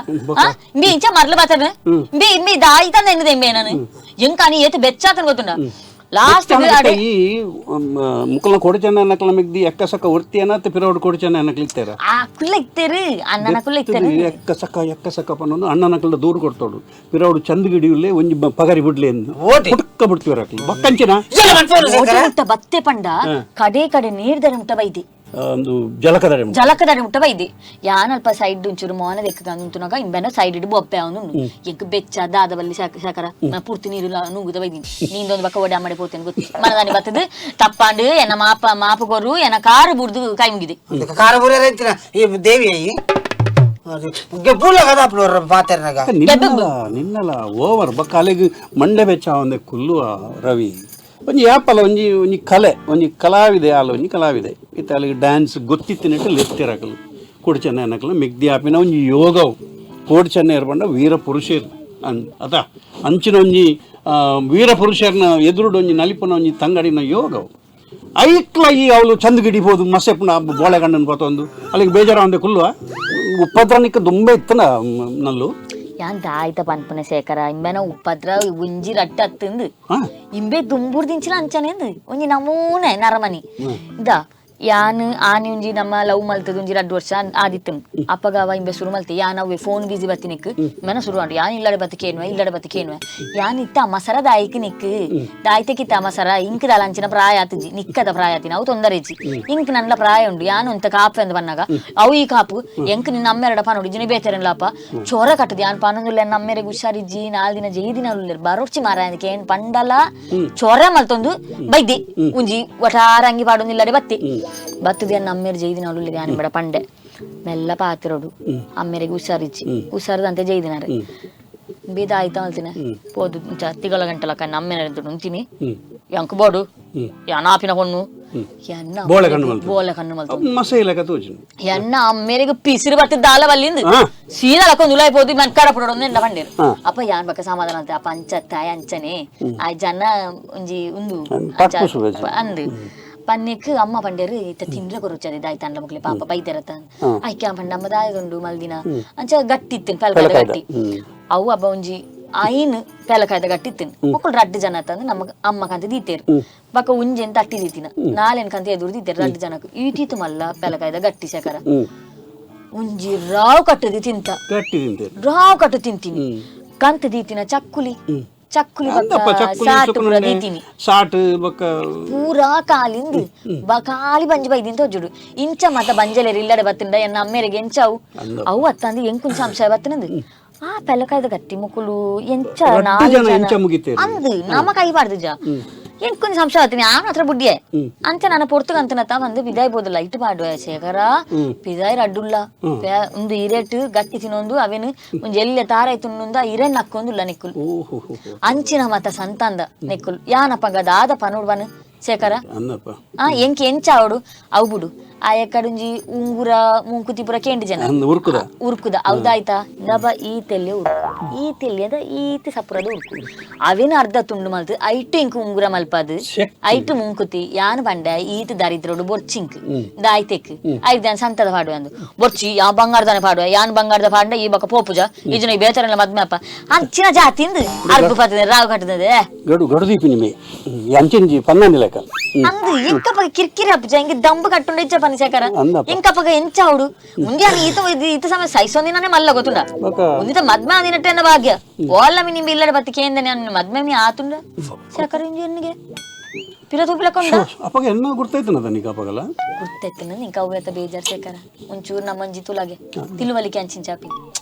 ಇಂಬಿ ಇಂಚ ಮರ್ಲ ಬಾತನ ಇಂಬಿ ಇಂಬಿ ದಾಯಿ ತಂದ ಎನ್ನುದೆ ಇಂಬೆ ನಾನು ಎಂಕ್ ಅನಿ ಏತ್ ಬೆಚ್ಚಾತನ ಗೊತ್ತುಂಡ ಲಾಸ್ಟ್ ಈ ಮುಕ್ಕಲ್ನ ಕೊಡಚನ್ನ ನಕಲ ಮಿಗ್ದಿ ಎಕ್ಕ ಸಕ ಒರ್ತಿ ಅನ್ನ ಪಿರೋಡ್ ಕೊಡಚನ್ನ ನಕಲ ಇತ್ತಾರ. ಆ ಕುಲ್ಲ ಇತ್ತೇರು ಅಣ್ಣನ ಕುಲ್ಲ ಇತ್ತೇರು. ಎಕ್ಕ ಸಕ ಎಕ್ಕ ಸಕ ಪನ್ನೊಂದು ಅಣ್ಣನ ಕಲ್ಲ ದೂರ ಕೊಡ್ತೋಡು ಪಿರೋಡು ಚಂದಗಿಡಿ ಉಲ್ಲೆ ಒಂಜಿ ಪಗರಿ ಬಿಡ್ಲೆ ಎಂದು ಪುಟ್ಕ ಬಿಡ್ತೀವಿ ಅಕ್ಲು ಬಕ್ಕಂಚಿನ ಬತ್ತೆ ಪಂಡ ಕಡೆ ಕಡೆ ನೀರ್ದರ ಮುಟ್ಟ ಬೈದಿ ಒಂದು ಜಲಕದಡೆ ಜಲಕದಡೆ ಮುಟ್ಟ ಬೈದಿ ಯಾನಲ್ಪ ಸೈಡ್ ಒಂಚೂರು ಮೋನ ದೆಕ್ಕಂತುನಾಗ ಇಂಬೆನ ಸೈಡ್ ಇಡು ಬೊಪ್ಪೆ ಅವನು ಎಂಕ್ ಬೆಚ್ಚ ದಾದವಲ್ಲಿ ಶಕರ ಪೂರ್ತಿ ನೀರು ನೂಗುದ ಬೈದಿನಿ ನೀಂದೊಂದು ಬಕ್ಕ ಓಡಿ ಅಮ್ಮಡೆ ಪೋತೇನೆ ಗೊತ್ತು ಮನದಾನಿ ಬತ್ತದು ತಪ್ಪಾಂಡು ಎನ್ನ ಮಾಪ ಮಾಪು ಕೊರು ಎನ್ನ ಕಾರು ಬುಡ್ದು ಕೈ ಮುಗಿದೆ. ಕಾರು ಬುರಿಯರ ಈ ದೇವಿ ನಿನ್ನಲ ಓವರ್ ಬಕ್ಕ ಅಲ್ಲಿಗೆ ಮಂಡೆ ಬೆಚ್ಚ ಒಂದೇ ಕುಲ್ಲು ರವಿ ಒಂಜಿ ಯಾಪಲ ಒಂಜಿ ಒಂಜಿ ಕಲೆ ಒಂಜಿ ಕಲಾವಿದೆ ಆಲ ಒಂಜಿ ಕಲಾವಿದೆ ಇತ್ತ ಅಲ್ಲಿಗೆ ಡ್ಯಾನ್ಸ್ ಗೊತ್ತಿತ್ತಿನಟ್ಟು ಲೆತ್ತಿರಕಲು ಕೊಡ್ಚನ್ನ ಏನಕಲು ಮಿಗ್ದಿ ಆಪಿನ ಒಂಜಿ ಯೋಗವು ಕೋಡ್ಚನ್ನ ಇರ್ಬಂಡ ವೀರ ಪುರುಷರು ಅನ್ ಅದ ಅಂಚಿನ ಒಂಜಿ ವೀರ ಪುರುಷರನ್ನ ಎದುರುಡು ಒಂಜಿ ನಲಿಪುನ ಒಂಜಿ ತಂಗಡಿನ ಯೋಗವು ಐಕ್ಲ ಈ ಅವಳು ಚಂದಗಿಡಿಬೋದು ಮಸೆಪ್ಪನ ಬೋಳೆಗಣ್ಣನ ಬತ್ತೊಂದು ಅಲ್ಲಿಗೆ ಬೇಜಾರ ಒಂದೇ ಕುಲ್ಲುವ ಉಪದ್ರನಿಕ್ಕೆ ದುಂಬೆ ಇತ್ತನ ನಲ್ಲು ಯಾನ್ ದಾಯ್ತ ಪನ್ಪುನೆ ಶೇಖರ ಇಂಬೆನ ಉಪದ್ರ ಒಂಜಿ ರಟ್ಟ ಅತ್ತಂದು ಇಂಬೆ ದುಂಬುರ್ ದಿಂಚಿನ ಅಂಚನೇಂದು ಒಂಜಿ ನಮೂನೆ ನರಮನಿ ಇದ ಯಾನ್ ಆನಿ ಒಂಜಿ ನಮ್ಮ ಲವ್ ಮಲ್ತದ ಒಂಜಿ 2 ವರ್ಷ ಆದಿತ್ತನ್ ಅಪ್ಪಗವ ಇಂಬೆ ಶುರು ಮಲ್ತೆ ಯಾನ್ ಅವೇ ಫೋನ್ ಬಿಸಿ ಬತ್ತಿನಿಕ್ ಮೆನ ಶುರು ಆಂಡು ಯಾನ್ ಇಲ್ಲಡೆ ಬತ್ತಿ ಕೇನುವೆ ಇಲ್ಲಡೆ ಬತ್ತಿ ಕೇನುವೆ ಯಾನ್ ಇತ್ತ ಅಮಸರ ದಾಯಿಕ್ ನಿಕ್ ದಾಯ್ತಕ್ಕಿತ್ತ ಅಮಸರ ಇಂಕ್ ದಾಲ ಅಂಚಿನ ಪ್ರಾಯ ಆತಜಿ ನಿಕ್ಕದ ಪ್ರಾಯ ಆತಿನ ಅವು ತೊಂದರೆ ಇಜ್ಜಿ ಇಂಕ್ ನನ್ನ ಪ್ರಾಯ ಉಂಡು ಯಾನ್ ಒಂತ ಕಾಪು ಅಂದ್ ಬನ್ನಾಗ ಅವು ಈ ಕಾಪು ಎಂಕ್ ನಿನ್ನ ಅಮ್ಮೆರಡ ಪಾನೋಡು ಇಜ್ಜಿನ ಬೇತೆರನ್ಲಾಪ ಚೊರ ಕಟ್ಟದು ಯಾನ್ ಪಾನೊಂದುಲ್ಲ ನಮ್ಮೆರೆಗ್ ಹುಷಾರಿಜ್ಜಿ 4 ದಿನ ಜೈ ದಿನ ಉಲ್ಲೆರ್ ಬರೋರ್ಚಿ ಮಾರಾಯ ಏನ್ ಪಂಡಲ ಚೊರ ಮಲ್ತೊಂದು ಬೈದಿ ಒಂಜಿ ಒಟಾರ ಅಂಗಿ ಪಾಡೊಂದಿಲ್ಲಡೆ ಬತ್ತಿ ಬತ್ತದ ಅಮ್ಮೇರು ಜೈದಿನ ಉಳ್ಳಿ ಯಾನ್ ಬೇಡ ಪಂಡೆ ಮೆಲ್ಲ ಪಾತಿರೋಡು ಅಮ್ಮೇರಿಗೆ ಹುಷಾರಿಚ್ಚಿ ಹುಷಾರದಂತೆ ಜೈದಿನಾರೆ ಬೀದ ಆಯ್ತಾ ಮಲ್ತಿನ ಪೋದು ತಿಗಳ ಗಂಟಲಕ್ಕ ನಮ್ಮೇನೆ ಉಂತೀನಿ ಎಂಕ್ ಬೋಡು ಯಾನಾಪಿನ ಹೊಣ್ಣು ಎನ್ನ ಬೋಳೆ ಕಣ್ಣು ಮಲ್ತು ಎನ್ನ ಅಮ್ಮೇರಿಗೆ ಪಿಸಿರು ಬತ್ತಿದ್ದಾಲ ಬಲ್ಲಿಂದು ಸೀದಾ ಲಕ್ಕೊಂದು ಉಲಾಯ್ ಪೋದು ಮನ್ಕಾರ ಪುಡೋದು ಎಂಡ ಪಂಡೇರು ಅಪ್ಪ ಯಾನ್ ಬಕ್ಕ ಸಮಾಧಾನ ಅಂತ ಅಪ್ಪ ಅಂಚತ್ತಾಯ ಅಂಚನೆ ಆ ಜನ ಒಂಜಿ ಉಂದು ಅಂದು ಪನ್ನೆಕ್ ಅಮ್ಮ ಪಂಡೇರು ಇತ್ತ ತಿಂದ್ರೆ ಕೊರುಚದೆ ದಾಯ್ತ ಅಂಡ್ಲ ಮಕ್ಲೆ ಪಾಪ ಬೈದೆರತ ಐಕ್ಯ ಪಂಡ ಅಮ್ಮ ದಾಯದುಂಡು ಮಲ್ದಿನ ಅಂಚ ಗಟ್ಟಿ ಇತ್ತಿನ ಪೆಲಕಾಯ್ದ ಗಟ್ಟಿ ಅವು ಅಬ್ಬ ಒಂಜಿ ಐನ್ ಪೆಲಕಾಯ್ದ ಗಟ್ಟಿ ಇತ್ತಿನ ಮಕ್ಕಳು ರಡ್ಡು ಜನ ತಂದು ನಮ್ಮ ಅಮ್ಮ ಕಂತ ದೀತೇರು ಬಕ್ಕ ಉಂಜೆನ್ ತಟ್ಟಿ ದೀತಿನ ನಾಲೆನ್ ಕಂತ ಎದುರು ದೀತೇರು ರಡ್ಡು ಜನಕ್ಕೆ ಈತೀತು ಮಲ್ಲ ಪೆಲಕಾಯ್ದ ಗಟ್ಟಿ ಶಕರ ಒಂಜಿ ರಾವ್ ಕಟ್ಟದಿ ತಿಂತ ರಾವ್ ಕಟ್ಟು ತಿಂತೀನಿ ಕಂತ ದೀತಿನ ಚಕ್ಕುಲಿ ಚಕ್ಕುಲಿ ದೀತೀನಿ ಪೂರಾ ಕಾಲಿಂದು ಕಾಲಿ ಬಂಜಿ ಬೈದಿನ ತೋಜುಡು ಇಂಚ ಮತ ಬಂಜಲೇರು ಇಲ್ಲಡೆ ಬತ್ತಿಂಡ ಎನ್ನ ಅಮ್ಮೇರಿಗೆ ಎಂಚವು ಅವು ಅತ್ತಂದು ಎಂಕುಂಚ ಅಂಶ ಬತ್ತಿನಂದು ಆ ಪೆಲಕಾಯ್ದ ಗಟ್ಟಿ ಮುಕ್ಕುಲು ಎಂಚ ಅಂದು ನಮ್ಮ ಕೈ ಬಾರ್ದು ಜ ಎಂಕೊಂದು ಸಂಶಯ ಆತೀನಿ ಆನ ಹತ್ರ ಬುಡ್ಡಿಯೇ ಅಂಚ ನನ್ನ ಪೊರ್ತುಗಂತನತ್ತ ಬಂದು ಬಿದಾಯ್ ಬೋದಲ್ಲ ಇಟ್ಟು ಪಾಡುವ ಶೇಖರ ಬಿದಾಯ್ ರಡ್ಡುಲ್ಲ ಒಂದು ಇರೇಟು ಗಟ್ಟಿ ತಿನ್ನೊಂದು ಅವೇನು ಒಂಜಿ ಎಲ್ಲ ತಾರಾಯ್ ತಿನ್ನೊಂದು ಆ ಇರೇನ್ ನಕ್ಕೊಂದುಲ್ಲ ನಿಕ್ಕುಲು ಅಂಚಿನ ಮತ ಸಂತಂದ ನಿಕ್ಕುಲು ಯಾನಪ್ಪ ದಾದ ಪನೋಡ್ವನು ಶೇಖರ ಆ ಎಂಕ್ ಎಂಚ ಅವಡು ಅವು ಬುಡು ಆ ಎಕ್ಕಡುಂಜಿ ಉಂಗುರ ಮುಂಕುತಿ ಪೂರ ಕೇಂಡಿ ಜನ ಉರ್ಕುದ ಉರ್ಕುದ ಹೌದಾಯ್ತಾ ನಬ ಈ ತೆಲ್ಲೆ ಉರ್ಕು ಈ ತೆಲ್ಲೆದ ಈತಿ ಸಪುರದ ಉರ್ಕು ಅವೇನು ಅರ್ಧ ತುಂಡು ಮಲ್ತು ಐಟು ಇಂಕ್ ಉಂಗುರ ಮಲ್ಪದು ಐಟು ಮುಂಕುತಿ ಯಾನ್ ಪಂಡ ಈತ ದರಿದ್ರೋಡು ಬೊರ್ಚಿಂಕ್ ದಾಯ್ತೆಕ್ ಐದು ಸಂತದ ಪಾಡುವ ಅಂದು ಬೊರ್ಚಿ ಯಾ ಬಂಗಾರದಾನೆ ಪಾಡುವ ಯಾನ್ ಬಂಗಾರದ ಪಾಂಡ ಈ ಬಕ್ಕ ಪೋಪುಜ ಈಜನ ಈ ಬೇತರಲ್ಲ ಮದ್ಮೆ ಅಪ್ಪ ಅಂಚಿನ ಜಾತಿಂದು ಅರ್ಬು ಪತ್ತದ ರಾವು ಕಟ್ಟದ ಗಡು ಗಡು ದೀಪಿ ನಿಮೆ ಅಂಚಿಂಜಿ ಪನ್ನೊಂದು ಲೆಕ್ಕ ಅಂದು ಇಂಕಪಗ ಕಿರ್ಕಿರಿ ಅಪ್ಪಜ ಇಂಕ ದಂಬು ಕಟ್ಟುಂಡ ಇಚ್ಚ ಪನಿ ಶೇಖರ ಇಂಕಪಗ ಎಂಚ ಅವಡು ಮುಂದೆ ಈತ ಈತ ಸಮಯ ಸೈಸೊಂದಿನೇ ಮಲ್ಲ ಗೊತ್ತುಂಡ ಒಂದಿತ ಮದ್ಮೆ ಅಂದಿನಟ್ಟೆ ಭಾಗ್ಯ ಓಲ್ಲ ಮಿ ನಿಂಬ ಇಲ್ಲಡೆ ಬತ್ತಿ ಕೇಂದನೆ ಮದ್ಮೆ ಮಿ ಆತುಂಡ ಶೇಖರ ಇಂಜಿ ಎನ್ನಿಗೆ ಪಿರ ತೂಪಿಲಕೊಂಡ ಅಪ್ಪಗ ಎನ್ನ ಗುರ್ತಾಯ್ತನದ ನೀಕ ಅಪ್ಪಗಲ ಗುರ್ತಾಯ್ತನ ನಿಂಕ ಅವ್ವೇತ ಬೇಜಾರ್ ಶೇಖರ ಒಂಚೂರು ನಮ್ಮಂಜಿ ತುಲಾಗೆ ತಿಳುವಳಿಕೆ ಅಂಚಿನ ಚಾಪಿ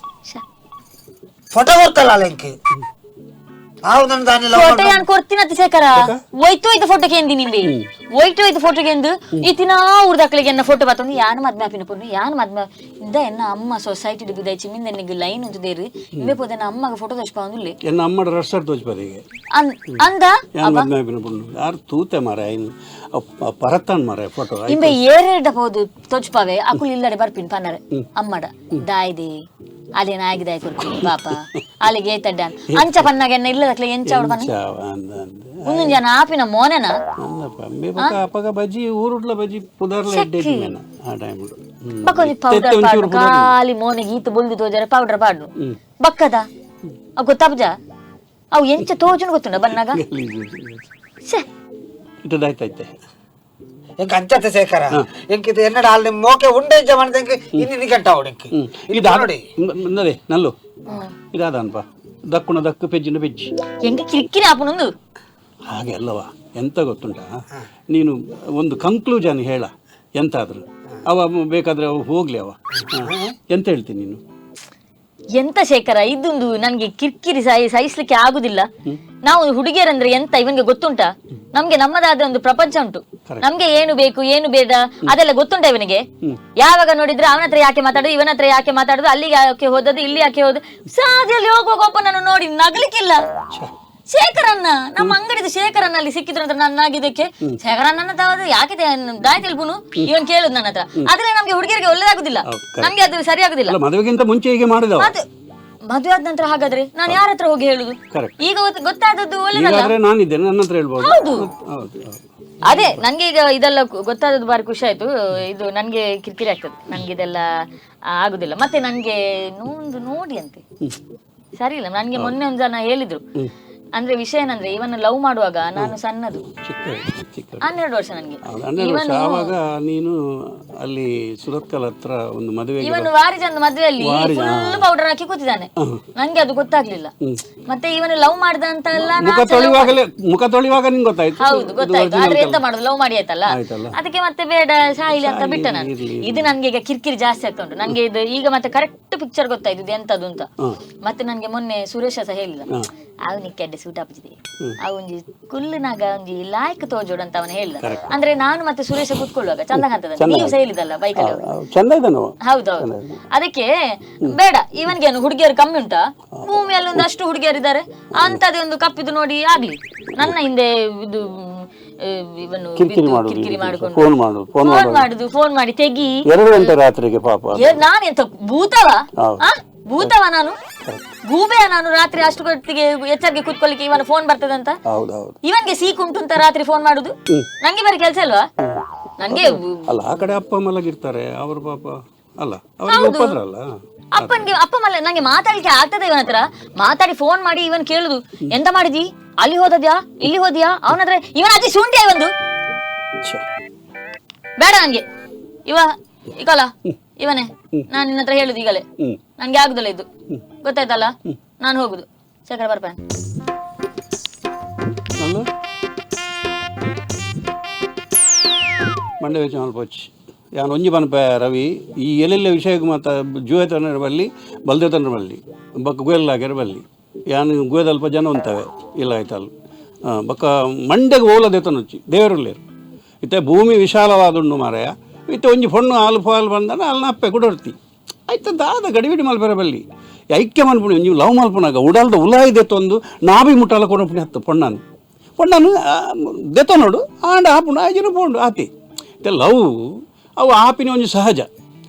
ಶಾ. ಫೋಟೋ ಕೊರ್ತಲ್ಲ ಅಲ್ಲ ಇಂಕ್ ಆವು ನನ್ನ ದಾನಿ ಲವ್ ಫೋಟೋ ಯಾನ್ ಕೊಡ್ತೀನತ್ತ ಶೇಖರ, ಒಯ್ತು ಒಯ್ತು ಫೋಟೋ ಕೇಂದಿ ನಿಂಬಿ, ಒಯ್ತು ಒಯ್ತು ಫೋಟೋ ಕೇಂದು ಇತ್ತಿನ ಊರ್ದಕ್ಳಿಗೆ ಎನ್ನ ಫೋಟೋ ಬತ್ತೊಂದು ಯಾನ್ ಮದ್ಮೆ ಆಪಿನ ಪೊಣ್ಣು, ಯಾನ್ ಮದ್ಮೆ ಇಂದ ಎನ್ನ ಅಮ್ಮ ಸೊಸೈಟಿ ಬಿದೈಚಿ ಮಿಂದ ಎನ್ನಿಗ್ ಲೈನ್ ಉಂತುದೇರು ಇಂಬೆ ಪೋದ ಎನ್ನ ಅಮ್ಮಗ ಫೋಟೋ ತೋಚ್ಪಾವಂದುಲ್ಲೆ. ಎನ್ನ ಅಮ್ಮಡ ರಸ್ಸರ್ ತೋಚ್ಪದಿಗೆ ಅಂದ ಯಾನ್ ಮದ್ಮೆ ಆಪಿನ ಪೊಣ್ಣು ಯಾರು ತೂತೆ ಮಾರ ಪರತ್ತಾನ್ ಮಾರ ಫೋಟೋ ಇಂಬೆ ಏರೆಡ ಪೋದು ತೋಚ್ಪಾವೆ ಅಕುಲು ಇಲ್ಲಡೆ ಬರ್ಪಿನ್ ಪನ್ನರೆ ಅಮ್ಮಡ ದಾಯ್ದೆ ಅಲೆ ನಾಯಿಗೆ ಕೊರ್ಪಿನಿ ಪಾಪ ಅಲ್ಲಿಗೆ ಏತಡ್ಡಾನ್ ಅಂಚ ಪನ್ನಾಗ ಎನ್ನ ಇಲ್ಲದಕ್ಲೆ ಎಂಚ ಅವಡು ಪನ್ನ ಒಂದೊಂದು ಜನ ಆಪಿನ ಮೋನೆನ ಅಪ್ಪಗ ಬಜ್ಜಿ ಊರುಡ್ಲ ಬಜ್ಜಿ ಪುದರ್ಲ ಎಡ್ಡೆ ಮೇನ ಆ ಟೈಮ್ ಬಕ್ಕೊಂಜಿ ಪೌಡರ್ ಪಾಡು ಖಾಲಿ ಮೋನೆಗೆ ಈತ ಬೊಲ್ದು ತೋಜರೆ ಪೌಡರ್ ಪಾಡು ಬಕ್ಕದ ಅವು ಗೊತ್ತಾಪುಜ ಅವು ಎಂಚ ತೋಜುನು ಗೊತ್ತುಂಡ ಬನ್ನಾಗ ಛೆ ಇಟ್ಟದಾಯ್ತೈತೆ ಇಂಕ ಅಂಚತೆ ಶೇಖರ ಇಂಕ ಇದು ಎನ್ನಡ ಅಲ್ಲಿ ಮೋಕೆ ಉಂಡೆ ಇಜ್ಜ ಮನದ ಇಂಕ ಇನ್ನು ಗಂಟ ಅವಡು ಇಂಕ ಇದು ನೋಡಿ ನದೇ ನಲ್ಲು ಇದಾದನ್ಪ ದಕ್ಕುಣ ದಕ್ಕು ಪೆಜ್ಜಿನ ಪೆಜ್ಜಿ ಎಂಕ ಕಿರಿಕಿರಿ ಆಪುನೊಂದು ಹಾಗೆ ಅಲ್ಲವಾ ಎಂತ ಗೊತ್ತುಂಟಾ ನೀನು ಒಂದು ಕಂಕ್ಲೂಷನ್ ಹೇಳ ಎಂತಾದ್ರು ಅವ ಬೇಕಾದ್ರೆ ಅವ ಹೋಗ್ಲಿ ಅವ ಎಂತ ಹೇಳ್ತೀನಿ ನೀನು ಎಂತ ಶೇಖರ ಇದೊಂದು ನನ್ಗೆ ಕಿರ್ಕಿರಿ ಸಹಿಸ್ಲಿಕ್ಕೆ ಆಗುದಿಲ್ಲ. ನಾವು ಹುಡುಗಿಯರಂದ್ರೆ ಎಂತ ಇವನ್ಗೆ ಗೊತ್ತುಂಟಾ? ನಮ್ಗೆ ನಮ್ಮದಾದ ಒಂದು ಪ್ರಪಂಚ ಉಂಟು, ನಮ್ಗೆ ಏನು ಬೇಕು ಏನು ಬೇಡ ಅದೆಲ್ಲ ಗೊತ್ತುಂಟಾ ಇವನಿಗೆ? ಯಾವಾಗ ನೋಡಿದ್ರೆ ಅವನ ಹತ್ರ ಯಾಕೆ ಮಾತಾಡುದು, ಇವನ ಹತ್ರ ಯಾಕೆ ಮಾತಾಡುದು, ಅಲ್ಲಿಗೆ ಯಾಕೆ ಹೋದದ್ದು, ಇಲ್ಲಿ ಯಾಕೆ ಹೋದ, ಸಾದಿಯಲ್ಲಿ ಹೋಗುವಾಗ ಒಬ್ಬನನ್ನು ನೋಡಿ ನಗ್ಲಿಕ್ಕಿಲ್ಲ. ಶೇಖರನ್ನ ನಮ್ಮ ಅಂಗಡಿದ ಶೇಖರನ್ನ ಅಲ್ಲಿ ಸಿಕ್ಕಿದ್ರು ಅಂತ ನನ್ನಾಗಿದ್ದಕ್ಕೆ ಶೇಖರನ್ನ ತಾವದು ಯಾಕೆ ದಾಯ ತಿಳ್ಪುನು ಇವನ್ ಕೇಳುದು ನನ್ನ ಹತ್ರ. ಆದ್ರೆ ನಮ್ಗೆ ಹುಡುಗಿಯರಿಗೆ ಒಳ್ಳೇದಾಗುದಿಲ್ಲ, ನಮ್ಗೆ ಅದು ಸರಿಯಾಗುದಿಲ್ಲ. ಮದುವೆಗಿಂತ ಮುಂಚೆ ಹೀಗೆ ಮಾಡಿದ ಮದುವೆ ಆದ ನಂತರ ಹಾಗಾದ್ರೆ ನಾನು ಯಾರ ಹತ್ರ ಹೋಗಿ ಹೇಳುದು? ಈಗ ಗೊತ್ತಾದದ್ದು ಒಳ್ಳೇದಲ್ಲ. ನಾನಿದ್ದೇನೆ, ನನ್ನ ಹತ್ರ ಹೇಳ್ಬೋದು. ಹೌದು, ಅದೇ ನನ್ಗೆ ಈಗ ಇದೆಲ್ಲ ಗೊತ್ತಾದದ್ದು ಬಾರಿ ಖುಷಿ ಆಯ್ತು. ಇದು ನನ್ಗೆ ಕಿರಿಕಿರಿ ಆಗ್ತದೆ, ನನ್ಗೆ ಇದೆಲ್ಲ ಆಗುದಿಲ್ಲ. ಮತ್ತೆ ನನ್ಗೆ ನೊಂದು ನೋಡಿ ಅಂತೆ ಸರಿ ಇಲ್ಲ. ನನ್ಗೆ ಮೊನ್ನೆ ಒಂದ್ ಜನ ಹೇಳಿದ್ರು, ಅಂದ್ರೆ ವಿಷಯ ಏನಂದ್ರೆ ಇವನ್ ಲವ್ ಮಾಡುವಾಗ ನಾನು ಸಣ್ಣದು, 12 ವರ್ಷ ನನ್ಗೆ. ಆವಾಗ ನೀನು ಅಲ್ಲಿ ಸುರತ್ಕಲ್ ಹತ್ರ ಒಂದು ಮದುವೆ, ಇವನು ವಾರಿಜನ್ ಮದುವೆಯಲ್ಲಿ ಫುಲ್ ಪೌಡರ್ ಹಾಕಿ ಕೂತಿದ್ದಾನೆ, ನಂಗೆ ಅದು ಗೊತ್ತಾಗ್ಲಿಲ್ಲ. ಮತ್ತೆ ಇವನು ಲವ್ ಮಾಡ್ದ ಅಂತ ಎಲ್ಲ ಮುಖ ತೊಳೆಯುವಾಗ ನಿಂಗೆ ಗೊತ್ತಾಯ್ತು. ಹೌದು ಗೊತ್ತಾಯ್ತು. ಆದ್ರೆ ಎಂತ ಮಾಡುದು, ಲವ್ ಮಾಡಿ ಆಯ್ತಲ್ಲ, ಅದಕ್ಕೆ ಮತ್ತೆ ಬೇಡ ಸಾಯಿಲಿ ಅಂತ ಬಿಟ್ಟ ನಾನು. ಇದು ನನ್ಗೆ ಈಗ ಕಿರಿಕಿರಿ ಜಾಸ್ತಿ ಆಗ್ತಾ ಉಂಟು ನನ್ಗೆ ಇದು ಈಗ. ಮತ್ತೆ ಕರೆಕ್ಟ್ ಪಿಕ್ಚರ್ ಗೊತ್ತಾಯ್ತು ಇದು ಎಂತದ್ದು ಅಂತ. ಮತ್ತೆ ನನ್ಗೆ ಮೊನ್ನೆ ಸುರೇಶ ಸಹ ಹೇಳಿದ, ಅವನಿಗೆ ಅಡ್ಡೆ ಸೂಟ್ ಆಪುಜಿದೆ, ಅವ ಒಂಜಿ ಕುಲ್ಲುನಾಗ ಒಂಜಿ ಲಾಯ್ಕ್ ತೋಜೋಡು ಅಂತ ಅವನು ಹೇಳಿದ. ಅಂದ್ರೆ ನಾನು ಮತ್ತೆ ಸುರೇಶ ಕೂತ್ಕೊಳ್ಳುವಾಗ ಚಂದ ಕಾಣ್ತದೆ, ನೀವು ಸಹ ಹೇಳಿದಲ್ಲ ಬೈಕ್ ಅಲ್ಲಿ. ಹೌದೌದು, ಅದಕ್ಕೆ ಬೇಡ ಇವನ್ಗೆ ಹುಡುಗಿಯರು ಕಮ್ಮಿ ಉಂಟಾ, ಭೂಮಿಯಲ್ಲಿ ಒಂದು ಅಷ್ಟು ಹುಡುಗಿಯರಿದ್ದಾರೆ ಅಂತದೇ ಒಂದು ಕಪ್ಪಿದು ನೋಡಿ ಆಗ್ಲಿ. ನನ್ನ ಹಿಂದೆ ಇದು ಇವನು ಕಿರಿಕಿರಿ ಮಾಡಿಕೊಂಡು ಫೋನ್ ಮಾಡುದು, ಫೋನ್ ಮಾಡಿ ತೆಗಿ 2 ಗಂಟೆ ರಾತ್ರಿಗೆ ಪಾಪ. ನಾನು ಎಂತ ಭೂತವ ಭೂತವ ನಾನು, ಗೂಬೆಯ ನಾನು ರಾತ್ರಿ ಅಷ್ಟು ಹೊತ್ತಿಗೆ ಎಚ್ಚರಿಕೆ ಕೂತ್ಕೊಳ್ಳಿಕ್ಕೆ ಇವನ ಫೋನ್ ಬರ್ತದಂತ? ಇವನ್ಗೆ ಸೀಕ್ ಉಂಟು ಅಂತ ರಾತ್ರಿ ಫೋನ್ ಮಾಡುದು, ನಂಗೆ ಬೇರೆ ಕೆಲಸ ಅಲ್ವಾ ನನ್ಗೆ? ಅಲ್ಲ ಆ ಕಡೆ ಅಪ್ಪ ಮಲಗಿರ್ತಾರೆ ಅವರು ಪಾಪ ಅಲ್ಲ, ಅವರಿಗೆ ಒಪ್ಪದ್ರಲ್ಲ ಅಪ್ಪನ್ಗೆ. ಅಪ್ಪ ಮಲ್ಲ ನಂಗೆ ಮಾತಾಡ್ಲಿಕ್ಕೆ ಆಗ್ತದೆ ಇವನ ಹತ್ರ, ಮಾತಾಡಿ ಫೋನ್ ಮಾಡಿ ಇವನ್ ಕೇಳುದು ಎಂತ ಮಾಡಿದಿ, ಅಲ್ಲಿ ಹೋದದ್ಯಾ ಇಲ್ಲಿ ಹೋದ್ಯಾ ಅವನತ್ರ. ಇವನ ಅತಿ ಶುಂಠಿ ಒಂದು ಬೇಡ ನನ್ಗೆ ಇವ ಈಗಲ್ಲ ಇವನೇ ನಾನು ನಿನ್ನ ಹತ್ರ ಹೇಳುದು ಈಗಲೇ, ನನ್ಗೆ ಆಗುದಿಲ್ಲ ಇದು ಗೊತ್ತಾಯ್ತಲ್ಲ, ನಾನು ಹೋಗುದು. ಶೇಖರ ಬರ್ಪ ಮಂಡೆ ವೆಚ್ಚ ಮಲ್ಪೊಚ್ಚಿ ಯಾನ್ ಒಂಜಿ ಪನ್ಪೆ ರವಿ ಈ ಎಲ್ಲೆಲ್ಲ ವಿಷಯಕ್ಕೆ ಮಾತ ಜೂವೆ ತಂಡ ಬಲ್ಲಿ ಬಲ್ದೆ ತಂಡ ಬಲ್ಲಿ ಬೊಕ್ಕ ಗುವೆಲ್ಲಾಗ್ಯಾರ ಬಲ್ಲಿ ಯಾನ್ ಗುವೆದಲ್ಪ ಜನ ಉಂತವೆ ಇಲ್ಲ ಆಯ್ತಲ್ಲ ಬೊಕ್ಕ ಮಂಡೆಗೆ ಓಲ ದೇತನೊಚ್ಚಿ ದೇವರುಲ್ಲೇರು ಇತ್ತೆ ಭೂಮಿ ವಿಶಾಲವಾದುಂಡು ಮಾರಾಯ ಇತ್ತೆ ಒಂಜಿ ಪೊಣ್ಣು ಆಲು ಫಾಲ್ ಬಂದನ ಅಲ್ನ ಅಪ್ಪೆ ಕುಡೊರ್ತಿ ಆಯ್ತ ದಾದ ಗಡಿಬಿಡಿ ಮಲ್ಪೆರ ಬಲ್ಲಿ ಐಕ್ಯ ಮನ್ಪುಣಿ ಒಂಜಿ ಲವ್ ಮಲ್ಪುನಾಗ ಉಡಲ್ದ ಉಲಾಯಿ ದೆತ್ತೊಂದು ನಾಬಿ ಮುಟ್ಟಾಲ ಕೊಡಪುಣಿ ಹತ್ತು ಪೊಣ್ಣನು ಪೊಣ್ಣನು ದೆತ್ತ ನೋಡು ಆಂಡ ಆಪುಂಡು ಆಯ್ಜಿನ ಪೋಂಡು ಆತಿ ಇತ್ತೆ ಲವ್ ಅವು ಆಪಿನ ಒಂಜಿ ಸಹಜ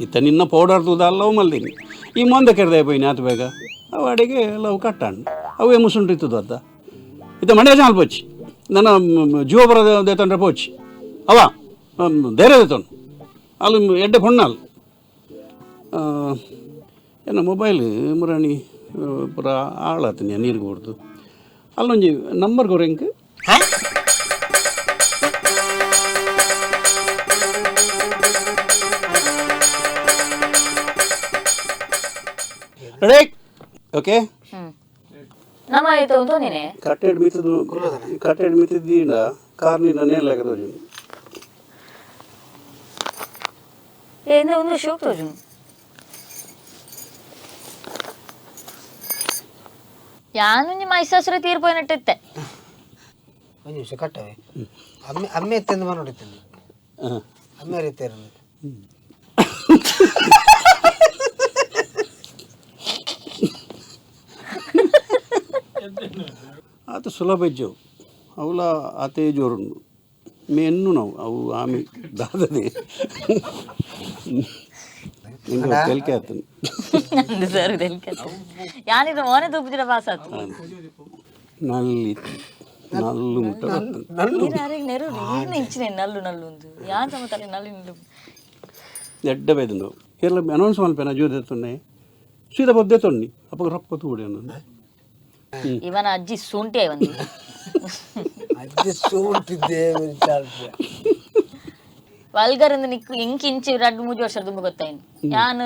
ಇತ್ತ ನಿನ್ನ ಪೌಡರ್ ತೂದ ಲವ್ ಮಲ್ದಿನಿ ಈ ಮೊಂದ ಕೆರ್ದೆ ಪೋಯಿನಿ ಆತು ಬೇಗ ಅವು ಅಡಿಗೆ ಲವ್ ಕಟ್ಟಾಂಡು ಅವು ಎಮುಸುಂಟು ಇತ್ತದು ಅತ್ತ ಇತ್ತ ಮಂಡ್ಯ ಜನ ಪೋಚಿ ನನ್ನ ಜೀವ ಬರದ ದೇತಂಡ್ರೆ ಪೋಚಿ ಅವ ಧೈರ್ಯ ದೇತನು ಅಲ್ಲಿ ಎಡ್ಡೆ ಪೊಣ್ಣಲ್ ಏನ ಮೊಬೈಲ್ ಮುರಾಣಿ ಪೂರ ಹಾಳಾತನಿ ನೀರಿಗೆ ಹೊಡ್ದು ಅಲ್ಲೊಂಜಿ ನಂಬರ್ ಕೊರ ಎಂಕ್ ರೆಡಿ ಓಕೆ ನಮ್ಮ ಆಯ್ತು ಅಂತ ನೀನೆ ಕಟ್ಟೆಡ್ ಮಿತ್ತದು ಕಟ್ಟೆಡ್ ಮಿತ್ತಿದ್ದೀಂಡ ಕಾರ್ ನೀನ ನೇರ್ಲ ಹಾಕದ ಏನು ಒಂದು ಶೋಕ್ ತೋಜು ಯಾನುಂಜಿ ಮೈಸಾಸುರ ತೀರ್ಪೋಯಿನಟ್ಟಿತ್ತೆ. ಒಂದು ನಿಮಿಷ ಕಟ್ಟವೆ. ಅಮ್ಮೆ ಅಮ್ಮೆ ಎತ್ತೆಂದು ಮನೋಡಿತ್ತಂದು. ಅಮ್ಮೆ ರೀತಿಯರಂದು. ಆತ ಸುಲಭ ಇಜ್ಜವು ಅವಲ ಆತೇ ಜೋರುಂಡು ಮೇನ್ನು ನಾವು ಅವು ಆಮೆ ದಾದದೆ ನಿಂಗೆ ತೆಲಿಕೆ ಆತನು. ನಂದು ಸರ್ ಯಾನಿದು ಮೋನೆ ತೂಪುಜಿಡ ಪಾಸ್ ಆತು. ನಲ್ಲಿ ನಲ್ಲು ಮುಟ್ಟ ಬರ್ತದೆ. ನೀರು ಅರೆಗ್ ನೆರು ಈರ್ನ ಇಂಚಿನೆ ನಲ್ಲು ನಲ್ಲು ಉಂದು ಯಾನ್ ಸಮ ತಲೆ ನಲ್ಲು ನಿಲ್ಲು. ಎಡ್ಡ ಬೈದಂಡು ಕೇರಳ ಅನೌನ್ಸ್ ಮಲ್ಪೆನ ಜೋದೆ ಸೀದಾ ಬದ್ದೆ ತೊಣ್ಣಿ ಅಪ್ಪ ರೊಕ್ಕ ತೂಡೆ ನಾನು. ಇವನ ಅಜ್ಜಿ ಸೂಂಟಿ ಒಂದು. ಅಜ್ಜಿ ಸೂಟಿದ್ದೆ. ವಲ್ಗರ್ ಅಂದ್ ನಿಕ್ಕು ಇಂಕ್ ಇಂಚಿ ರಡ್ಡು ಮೂಜಿ ವರ್ಷ ದುಂಬು ಗೊತ್ತಾಯಿನ್ ಯಾನ್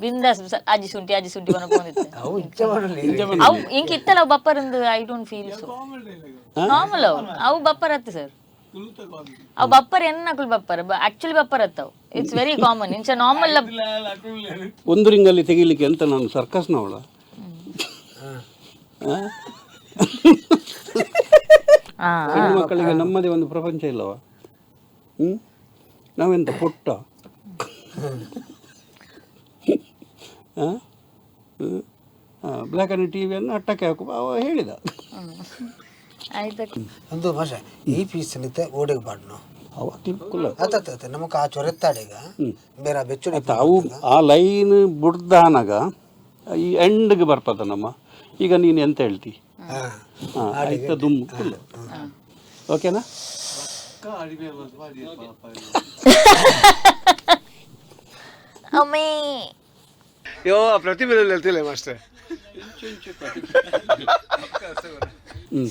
ಬಿಂದಾಸ್ ಅಜ್ಜಿ ಸುಂಟಿ ಅಜ್ಜಿ ಸುಂಟಿ ಬನ ಪೋಂದಿತ್ತೆ. ಅವು ಇಚ್ಛೆ ಮಾಡಲಿ. ಅವು ಇಂಕ್ ಇತ್ತಲ್ಲ ಅವು ಬಪ್ಪರಂದು. I don't feel so normal. ಅವು ಅವು ಬಪ್ಪರ್ ಅತ್ತು ಸರ್. ಅವು ಬಪ್ಪರ್ ಎನ್ನಕುಲ್ ಬಪ್ಪರ್ ಆಕ್ಚುಲಿ ಬಪ್ಪರ್ ಅತ್ತವು. It's very common ಇಂಚ ನಾರ್ಮಲ್. ಒಂದು ರಿಂಗಲ್ಲಿ ತೆಗಿಲಿಕ್ಕೆ ಅಂತ ನಾನು ಸರ್ಕಸ್ನವಳ. ಹೆಣ್ಣು ಮಕ್ಕಳಿಗೆ ನಮ್ಮದೇ ಒಂದು ಪ್ರಪಂಚ ಇಲ್ಲವ? ಹ್ಞೂ, ನಾವೆಂತ ಪುಟ್ಟ? ಬ್ಲ್ಯಾಕ್ ಆ್ಯಂಡ್ ಟಿ ವಿಯನ್ನು ಅಟ್ಟಕ್ಕೆ ಹಾಕು ಅವ ಹೇಳಿದ. ಆಯ್ತಾ? ಒಂದು ಭಾಷೆ ಈ ಪೀಸ್ ನಿತ್ತೆ ಓಡಿಗೆ ಬಾಡ್ನು. ಅವ ಕ್ಲಿಕ್ಕುಲ್ಲ. ಆತ ಆತ ನಮಕ್ ಆ ಚೊರೆತ್ತಾಡೀಗ ಬೇರೆ ಬೆಚ್ಚುಡಿ. ಅವು ಆ ಲೈನ್ ಬುಡ್ದಾನಾಗ ಈ ಎಂಡ್ಗೆ ಬರ್ಪದ ನಮ್ಮ. ಈಗ ನೀನು ಎಂತ ಹೇಳ್ತಿ? ಹಾಂ, ಆಯ್ತ ದುಮ್ಮು ಕುಲ್ಲ. ಓಕೆನಾ? ಅಮ್ಮೇ. ಯೋ ಪ್ರತಿಭೆ ಹೇಳ್ತಿಲ್ಲ ಮಾಸ್ಟ್ರೆ.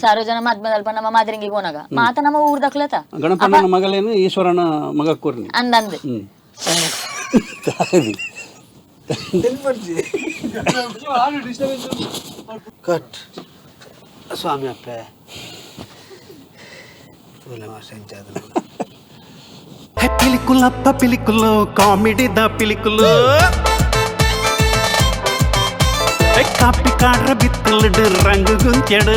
ಸಾರ್ವಜನ ಮಾಧ್ಯಮದಲ್ಪ ನಮ್ಮ ಮಾದರಿಂಗಿ ಹೋನಾಗ ಮಾತ ನಮ್ಮ ಊರ್ದಕ್ಲತ. ಗಣಪಣ್ಣನ ಮಗಳೇನು ಈಶ್ವರನ ಮಗ ಕೂರ್ನಿ. ಅಂದಂದು. ಹ್ಞೂ. ಕಟ್ ಸ್ವಾಮಿ ಅಪ್ಪೆ ತೂಲೆ ಮಾಸ್ಟರ್ ಎಂಚಾದ. ಪಿಲಿಕುಲಪ್ಪ Pilikulu comedy the Pilikulu copy ಕಾಡ್ರ ಬಿತ್ತಲಡು ರಂಗು ಗುಂಚಡು.